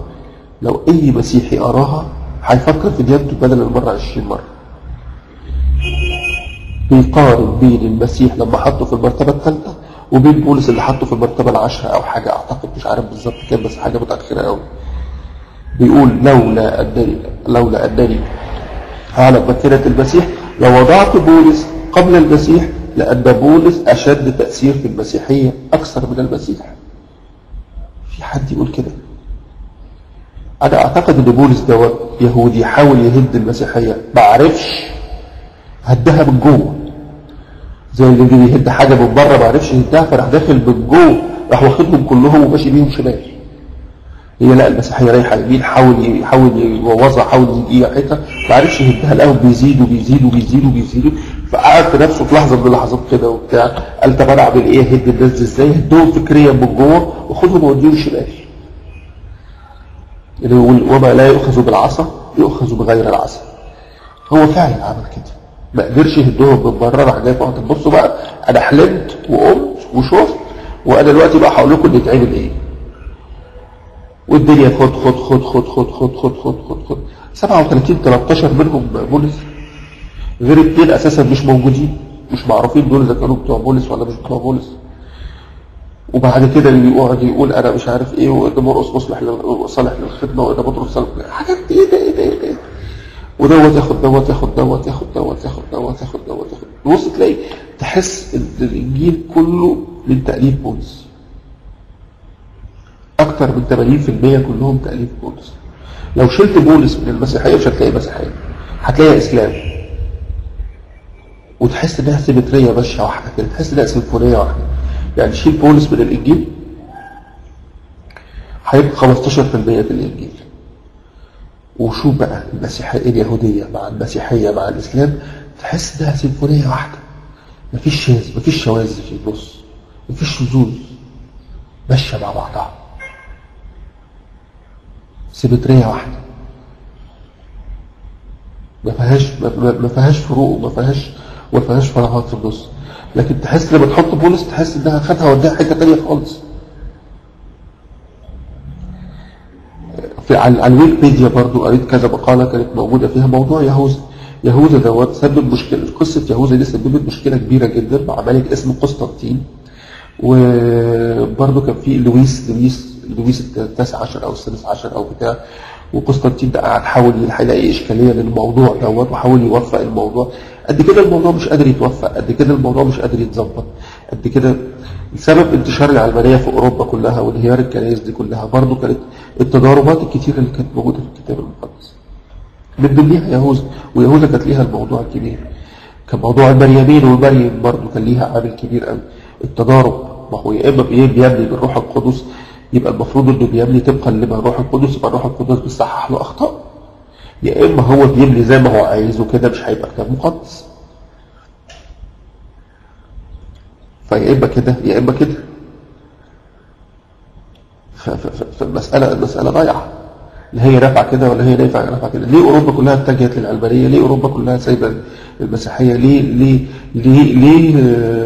لو اي مسيحي قراها هيفكر في ديانته بدل المرة 20 مرة. بيقارن بين المسيح لما حطه في المرتبة الثالثة وبين بولس اللي حطه في المرتبة العاشرة او حاجة، اعتقد مش عارف بالظبط كام، بس حاجة متاخرة قوي. بيقول لولا أنني أعلم مكانة المسيح لوضعت بولس قبل المسيح، لأن بولس أشد تأثير في المسيحية أكثر من المسيح. في حد يقول كده؟ أنا أعتقد إن بولس دوت يهودي حاول يهد المسيحية، ما عرفش، هدها من جوه. زي اللي بيهد حاجة من بره ما عرفش يهدها، فراح داخل من جوه، راح واخدهم كلهم وماشي بيهم شمال. هي لا، المسيحية رايحة يمين، حاول يبوظها، حاول يجي حتة، ما عرفش يهدها، لقاهم بيزيدوا بيزيدوا بيزيدوا بيزيدوا، فقعد في نفسه في لحظة من اللحظات كده وبتاع، قال طب أنا أعمل إيه؟ أهد الناس دي إزاي؟ هدهم فكريا من جوه وخدهم ووديهم شمال. يعني وما لا يؤخذ بالعصا يؤخذ بغير العصا. هو فعلا عمل كده، ما قدرش يهدهم من بره، راح جاي فقط بصوا بقى انا حلمت وقمت وشفت، وانا دلوقتي بقى هقول لكم اللي يتعمل ايه. والدنيا خد خد خد خد خد خد خد خد خد خد 37 13 منهم بولس، غير اثنين اساسا مش موجودين، مش معروفين دول اذا كانوا بتوع بولس ولا مش بتوع بولس. وبعد كده اللي يقعد يقول انا مش عارف ايه، وان مرقس مصلح صالح للخدمة، وان بطرس صالح، حاجات ايه ده ايه ده ايه ده، ودوت ياخد دوت ياخد دوت ياخد دوت ياخد دوت ياخد دوت ياخد. تبص تلاقي تحس ان الانجيل كله من تاليف بولس، اكتر من 80% كلهم تاليف بولس. لو شلت بولس من المسيحية مش هتلاقي مسيحية، هتلاقي اسلام. وتحس انها سيمتريه ماشية واحدة كده، تحس انها سيمفونية واحدة. يعني شيل بولس من الانجيل هيبقى 15% في الانجيل. وشوف بقى المسيحية اليهودية مع المسيحية مع الاسلام، تحس انها سيمفونية واحدة، مفيش شاذ، مفيش شواذ في النص، مفيش شذوذ، ماشية مع بعضها، سيمتريه واحدة، ما فيهاش فروق، وما فيهاش فراغات في النص. لكن تحس لما تحط بولس تحس انها خدها وداها حتة ثانية خالص. في على الويكيبيديا برضو قريت كذا مقاله كانت موجودة فيها موضوع يهوذا. يهوذا دوت سبب مشكلة، قصة يهوذا دي سببت مشكلة كبيرة جدا مع ملك اسمه قسطنطين. وبرضو كان في لويس التاسع عشر او السادس عشر او بتاع، وقسطنطين ده قعد حاول يلاقي اشكالية للموضوع دوت، وحاول يوفق الموضوع. قد كده الموضوع مش قادر يتوفق، قد كده الموضوع مش قادر يتظبط، قد كده سبب انتشار العلمانية في اوروبا كلها وانهيار الكنائس دي كلها برضو كانت التضاربات الكتيرة اللي كانت موجودة في الكتاب المقدس. من ضمنها يهوذا، ويهوذا كانت ليها الموضوع الكبير، كان موضوع المريمين، ومريم برضو كان ليها عامل كبير قوي. التضارب، ما هو يا اما بيبني بالروح القدس، يبقى المفروض انه بيبني طبقا لما الروح القدس، يبقى الروح القدس بيصحح له اخطاء، يا اما هو بيبني زي ما هو عايز وكده مش هيبقى كتاب مقدس. فيا اما كده يا اما كده. فالمسألة المسألة ضايعة، لا هي نافعة كده ولا هي نافعة كده. ليه أوروبا كلها اتجهت للعلمانية؟ ليه أوروبا كلها سايبة المسيحية؟ ليه ليه ليه ليه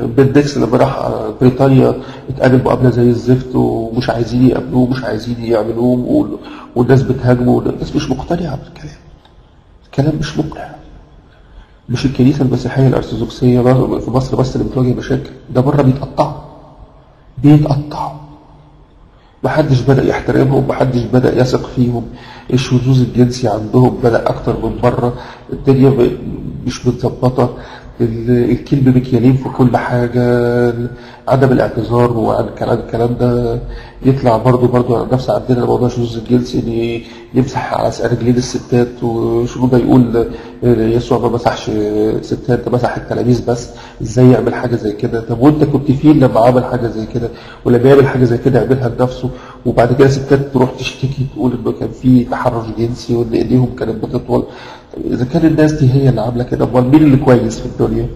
بندكس لما راح بريطانيا اتقابل مقابلة زي الزفت، ومش عايزين يقابلوه ومش عايزين يعملوه، والناس بتهاجمه، والناس مش مقتنعة بالكلام. الكلام مش مقنع. مش الكنيسة المسيحية الأرثوذكسية في مصر بس اللي بتواجه مشاكل، ده بره بيتقطعوا بيتقطعوا. محدش بدأ يحترمهم، محدش بدأ يثق فيهم، الشذوذ الجنسي عندهم بدأ أكتر من بره، الدنيا مش متظبطة، الكلب مكيالين في كل حاجة، عدم الاعتذار وعن الكلام ده يطلع برضو نفس عندنا موضوع الشذوذ الجنسي، إن يمسح على رجلين الستات، وشنو ده يقول يسوع ما مسحش ستات، ده مسح التلاميذ بس، ازاي يعمل حاجة زي كده؟ طب وانت كنت فين لما عمل حاجة زي كده؟ ولما يعمل حاجة زي كده يعملها لنفسه، وبعد كده ستات تروح تشتكي تقول انه كان في تحرش جنسي وان ايديهم كانت بتطول. اذا كان الناس دي هي اللي عامله كده، امال مين اللي كويس في الدنيا؟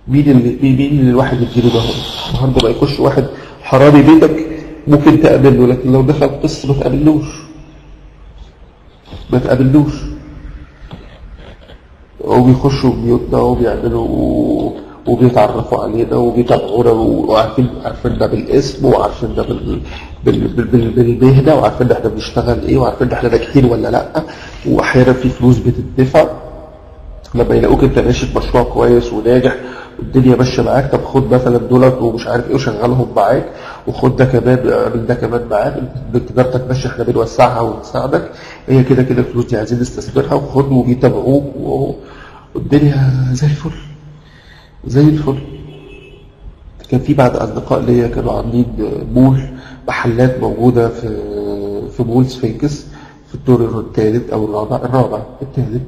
مين اللي الواحد يديله ظهره؟ النهارده ما يخش واحد حرامي بيتك ممكن تقابله، لكن لو دخل قصة ما تقابلوش، ما تقابلوش. وبيخشوا بيوتنا وبيعملوا وبيتعرفوا علينا وبيتابعونا، وعارفين عارفيننا بالاسم، وعارفيننا بالمهنه، وعارفين احنا بنشتغل ايه، وعارفين احنا ناجحين ولا لا. واحيانا في فلوس بتدفع لما يلاقوك انت ماشي في مشروع كويس وناجح والدنيا ماشية معاك، طب خد مثلا دولت ومش عارف ايه وشغلهم معاك، وخد ده كمان اعمل ده كمان معاك، تجارتك ماشية احنا بنوسعها ونساعدك، هي كده كده الفلوس دي عايزين نستثمرها، وخد، وبيتابعوك والدنيا زي الفل زي الفل. كان في بعض اصدقاء ليا كانوا عاملين مول، محلات موجودة في مول سفنكس في الدور الثالث او الرابع، الثالث،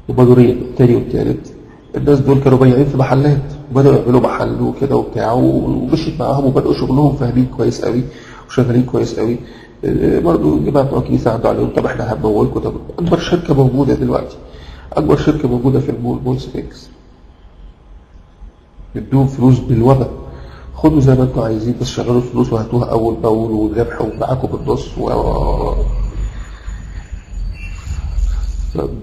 هما دورين، الثاني والثالث. الناس دول كانوا بياعين في محلات، وبدأوا يعملوا محل وكده وبتاع، ومشيت معاهم وبدأوا شغلهم، فاهمين كويس قوي وشغالين كويس قوي. برضه الجماعة بتوع الكنيسة عدوا عليهم، طب احنا هنمولكم، طب أكبر شركة موجودة دلوقتي، أكبر شركة موجودة في المول، مول سفنكس، ادوهم فلوس بالوبا، خدوا زي ما انتوا عايزين بس شغلوا الفلوس وهاتوها أول بأول والربح ومعاكم بالنص.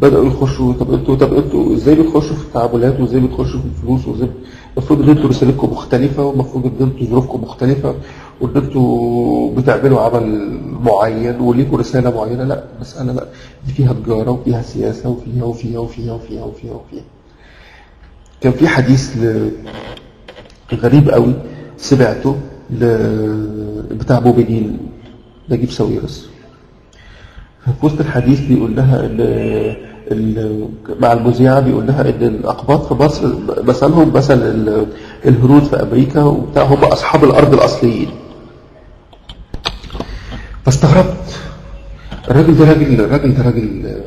بدأوا يخشوا، طب انتوا ازاي بتخشوا في التعاملات، وازاي بتخشوا في الفلوس، وازاي المفروض ان انتوا رسالتكم مختلفة، والمفروض ان انتوا ظروفكم مختلفة، وان انتوا بتعملوا عمل معين وليكوا رسالة معينة. لا، المسألة لا، دي فيها تجارة وفيها سياسة وفيها وفيها وفيها وفيها وفيها وفيها. كان في حديث غريب قوي سمعته بتاع موبينيل نجيب ساويرس. في وسط الحديث بيقول لها ان مع المذيعه بيقول لها ان الاقباط في مصر مثلهم مثل الهنود في امريكا وبتاع، هم اصحاب الارض الاصليين. فاستغربت، الراجل ده راجل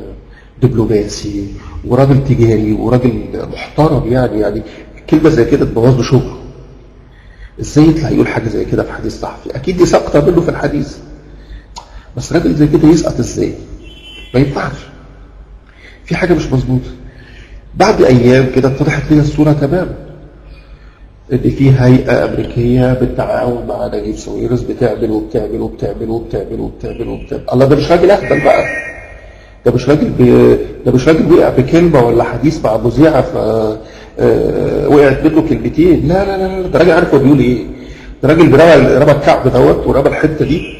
دبلوماسي وراجل تجاري وراجل محترم، يعني كلمة زي كده تبوظ له شغله. ازاي يطلع يقول حاجة زي كده في حديث صحفي؟ اكيد دي سقطه منه في الحديث، بس راجل زي كده يسقط ازاي؟ ما ينفعش، في حاجة مش مظبوطة. بعد ايام كده اتضحت لي الصورة تماما، ان في هيئة امريكية بالتعاون مع نجيب ساويرس بتعمل وبتعمل وبتعمل وبتعمل وبتعمل وبتعمل. الله، ده مش راجل اهبل بقى، ده مش راجل ده مش راجل وقع بكلمه ولا حديث مع مذيعه ف وقعت منه كلمتين. لا لا لا، ده راجل عارف هو بيقول ايه، ده راجل رمى الكعب دوت ورمى الحتة دي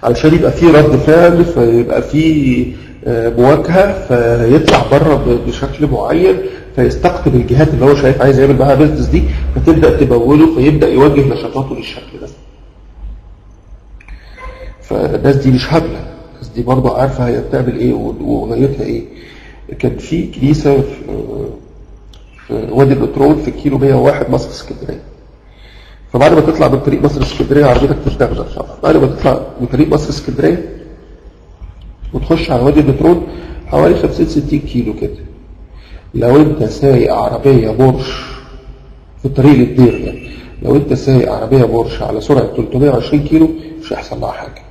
علشان يبقى فيه رد فعل، فيبقى فيه مواجهة، فيطلع بره بشكل معين، فيستقطب الجهات اللي هو شايف عايز يعمل معاها business دي، فتبدا تموله، فيبدا يوجه نشاطاته للشكل ده. فالناس دي مش هبلة، الناس دي برضه عارفه هي بتعمل ايه وغايتها ايه. كان في كنيسة في وادي البترول في كيلو 101 مصر اسكندرية. فبعد ما تطلع من طريق مصر اسكندرية عربيتك تشتغل طبعا، بعد ما تطلع من طريق مصر اسكندرية وتخش على وادي البترول حوالي 50 60 كيلو كده، لو انت سايق عربية بورش في الطريق للدير ده، لو انت سايق عربية بورش على سرعة 320 كيلو مش هيحصل لها حاجة.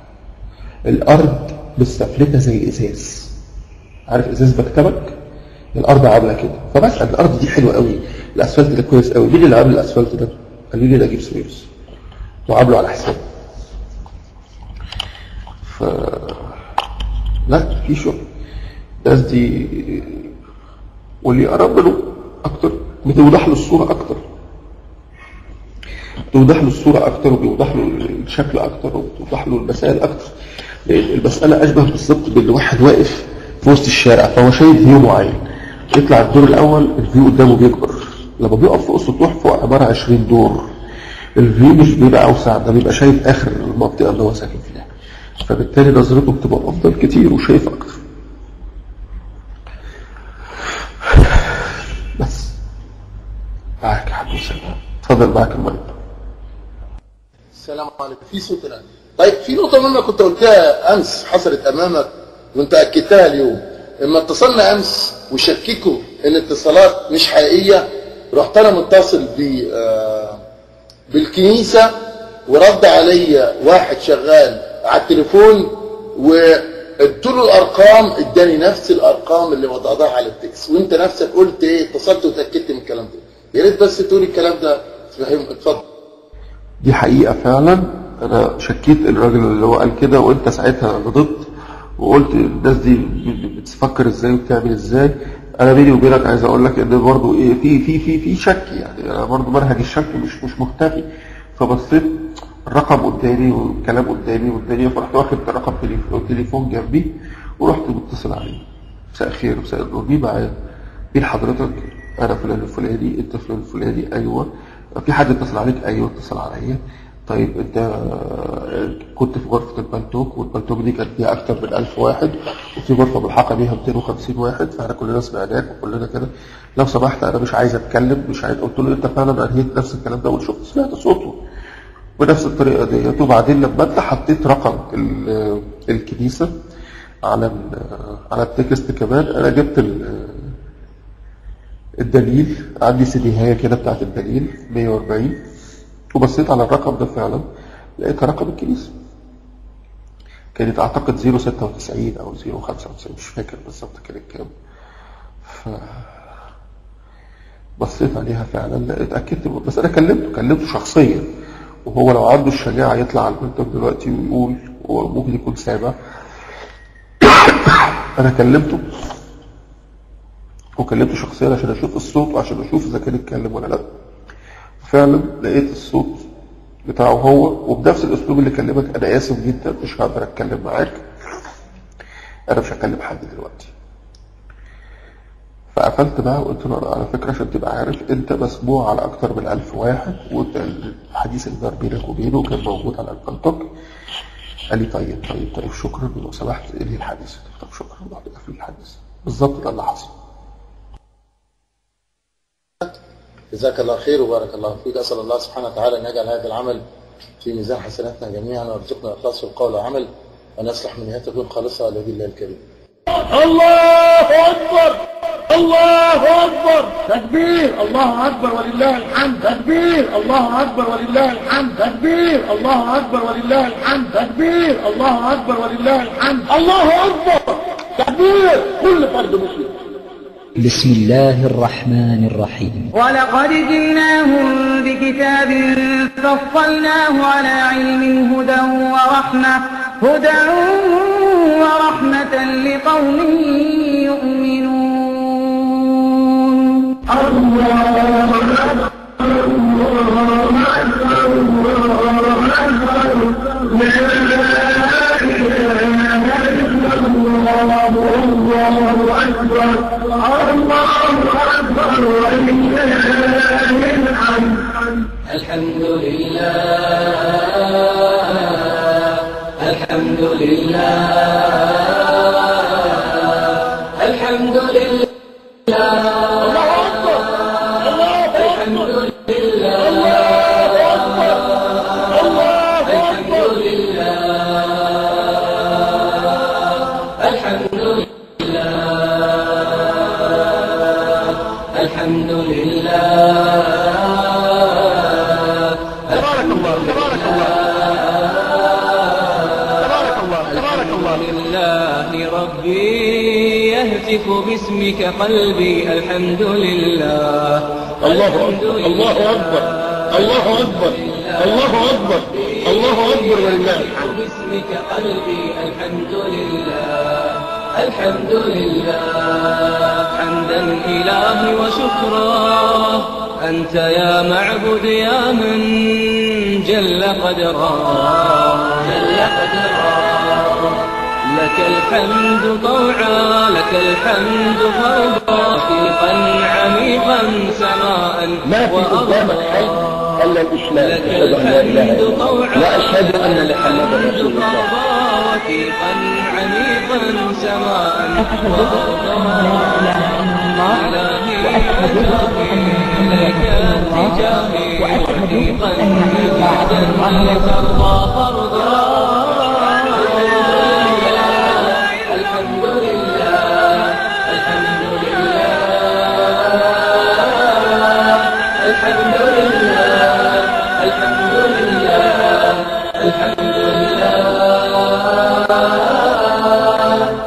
الارض بالسفلته زي الازاز، عارف ازاز مكتبك؟ الارض عامله كده. فبسال الارض دي حلوة قوي، الاسفلت ده كويس قوي، مين اللي عامل الاسفلت ده؟ قالوا لي نجيب ساويرس، وعامله على حسابه. ف لا، في شغل الناس دي، واللي يقرب منه اكتر بتوضح له الصورة اكتر، بتوضح له الصورة اكتر، وبيوضح له الشكل اكتر، وبتوضح له المسائل اكتر. لان المسالة اشبه بالظبط بان واحد واقف في وسط الشارع، فهو شايف view معين، يطلع الدور الاول ال view قدامه بيكبر، لما بيقف فوق السطوح فوق عبارة 20 دور ال view مش بيبقى اوسع، ده بيبقى شايف اخر المنطقة اللي هو ساكن فيها، فبالتالي نظرته بتبقى افضل كتير وشايف اكتر. بس معاك يا حاج وسام، اتفضل معاك المايك. السلام عليكم. في صوت الان. طيب في نقطة مهمة كنت قلتها امس حصلت امامك وانت اكدتها اليوم، اما اتصلنا امس وشككوا ان الاتصالات مش حقيقية، رحت انا متصل بالكنيسة ورد علي واحد شغال على التليفون وقلت له الارقام، اداني نفس الارقام اللي وضعتها على ال text، وانت نفسك قلت ايه؟ اتصلت وتاكدت من الكلام ده. يا ريت بس تقول الكلام ده. اتفضل. دي حقيقة فعلا، انا شكيت الراجل اللي هو قال كده، وانت ساعتها غضبت وقلت الناس دي بتفكر ازاي وبتعمل ازاي. انا بيني وبينك عايز اقول لك ان برضه ايه، في في في في شك، يعني انا برضه منهج الشك مش مختفي. فبصيت الرقم قدامي والكلام قدامي والدنيا، فرحت واخد رقم تليفون جنبي ورحت متصل عليه. مساء الخير، مساء النور، مين معايا؟ مين حضرتك؟ انا فلان الفلاني، انت فلان الفلاني، ايوه. في حد اتصل عليك؟ ايوه اتصل عليا. طيب انت كنت في غرفة البلتوك، والبلتوك دي كان فيها اكتر من 1000 واحد، وفي غرفة ملحقة بيها 250 واحد، فاحنا كلنا سمعناك وكلنا كده. لو سمحت انا مش عايز اتكلم، مش عايز. قلت له انت فعلا انهيت نفس الكلام ده، وشفت سمعت صوته بنفس الطريقة ديت. وبعدين لما انت حطيت رقم الكنيسة على على ال text كمان، انا جبت الدليل، عندي سيديهاية كده بتاعت الدليل 140، وبصيت على الرقم ده فعلا لقيت رقم الكنيسة، كانت اعتقد 096 او 095، مش فاكر بالظبط كانت كام. ف بصيت عليها فعلا اتأكدت، بس انا كلمته شخصيا، وهو لو عنده الشجاعة يطلع على البنتك دلوقتي ويقول، وممكن يكون سامع. انا كلمته وكلمته شخصيا عشان اشوف الصوت وعشان اشوف اذا كان اتكلم ولا لا. فعلا لقيت الصوت بتاعه هو، وبنفس الاسلوب اللي كلمك، انا اسف جدا مش هقدر اتكلم معاك، انا مش هكلم حد دلوقتي. فقفلت بقى وقلت له على فكرة عشان تبقى عارف انت مسموع على اكتر من 1000 واحد، والحديث اللي دار بينك وبينه كان موجود على البلتوك. قال لي طيب طيب طيب شكرا، لو سمحت انهي الحديث. طب شكرا، رحت قافل الحديث. بالظبط ده اللي حصل. جزاك الله خير وبارك الله فيك. أسأل الله سبحانه وتعالى أن يجعل هذا العمل في ميزان حسناتنا جميعا، ويرزقنا إخلاص في القول والعمل، وأن يصلح من نيته تكون خالصة لوجه الله الكريم. الله أكبر، الله أكبر، تكبير، الله أكبر ولله الحمد، تكبير، الله أكبر ولله الحمد، تكبير، الله أكبر ولله الحمد، تكبير، الله أكبر ولله الحمد، الله أكبر، تكبير كل فرد مسلم. بسم الله الرحمن الرحيم. ولقد جئناهم بكتاب فصلناه على علم هدى ورحمة، هدى ورحمة لقوم يؤمنون. الله أكبر، الله أكبر، الله أكبر، لا إله إلا الله، الله أكبر، الله أكبر، ولله الحمد. الحمد لله، الحمد لله، الحمد لله، الله أكبر، الله أكبر، الله أكبر، الله أكبر، الحمد لله، الحمد لله، تبارك الله، تبارك الله، تبارك الله، تبارك الله. لله ربي يهتف باسمك قلبي، الحمد لله. الله أكبر، الله أكبر، الله أكبر، الله أكبر، الله أكبر ولله الحمد. باسمك قلبي، الحمد لله، الحمد لله، حمدا إلهي وشكرا، أنت يا معبد يا من جل قدرا، جل قدرا، لك الحمد طوعا، لك الحمد فرضا، رفيقا عميقا سماء. ما في قدامك حل إلا الإسلام. لك الحمد طوعا، وأشهد أن محمدا رسول الله. رفيقا عميقا سماء وأرضا، وأشهد أن محمدا رسول الله، وأشهد أن عيسى عبد الله ترضى فرضا. الحمد لله، الحمد لله، الحمد لله، الحمد لله، الحمد لله،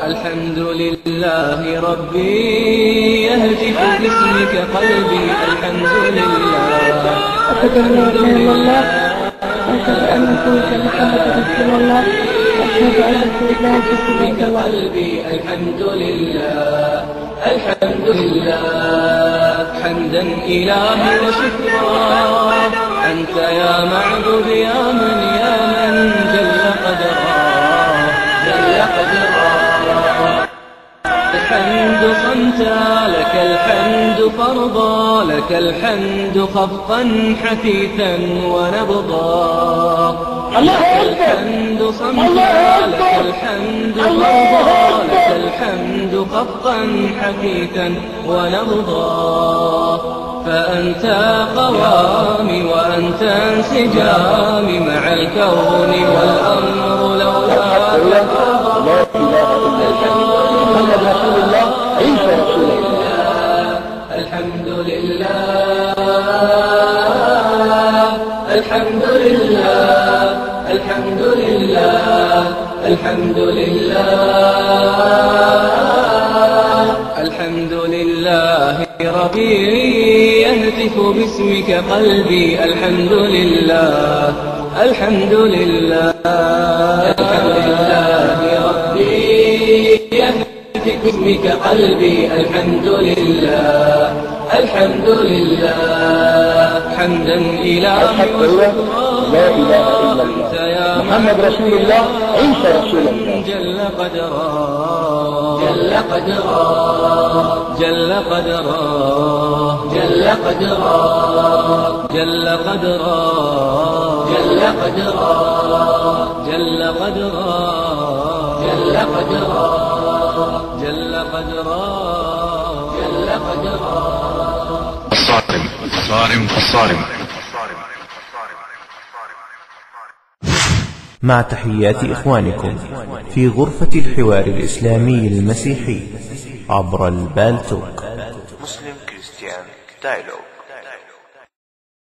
الحمد لله ربي يهتف باسمك قلبي، الحمد لله. أشهد أن لا إله إلا الله، وأشهد أن سيدنا محمدا رسول الله، وأشهد أن سيدنا باسمك قلبي، الحمد لله، الحمد لله، حمدا إلهي وشكرا، أنت يا معبد يا من، يا من جل قدرا، جل قدرا، الحمد صمتا، لك الحمد الحمد فرضا، لك الحمد خفقا حثيثا ونبضا. الله لك أكبر. الحمد صمتا، الله لك أكبر. الحمد الله فرضا، أكبر. لك الحمد خفقا حثيثا ونبضا. فأنت قوامي وأنت انسجامي مع الكون والأمر لولاك لا إله إلا الله، محمد رسول الله، عيسى رسول الله. الحمد لله، الحمد لله، الحمد لله، الحمد لله، الحمد لله. ربيعي يهتف باسمك قلبي، الحمد لله، الحمد لله، الحمد لله. ربي يهتف باسمك قلبي، الحمد لله، الحمد لله. حمدا إلهي الحق هو لا إله إلا أنت الله، يا محمد رسول الله، عيسى رسول الله. جل قدرا، جل قدرا، جل قدرا، جل قدرا، جل قدرا، جل قدرا، جل قدرا، جل قدرا، جل قدرا، جل قدرا. الصارم الصارم الصارم. مع تحيات إخوانكم في غرفة الحوار الإسلامي المسيحي عبر البالتوك. Muslim Christian Dialogue.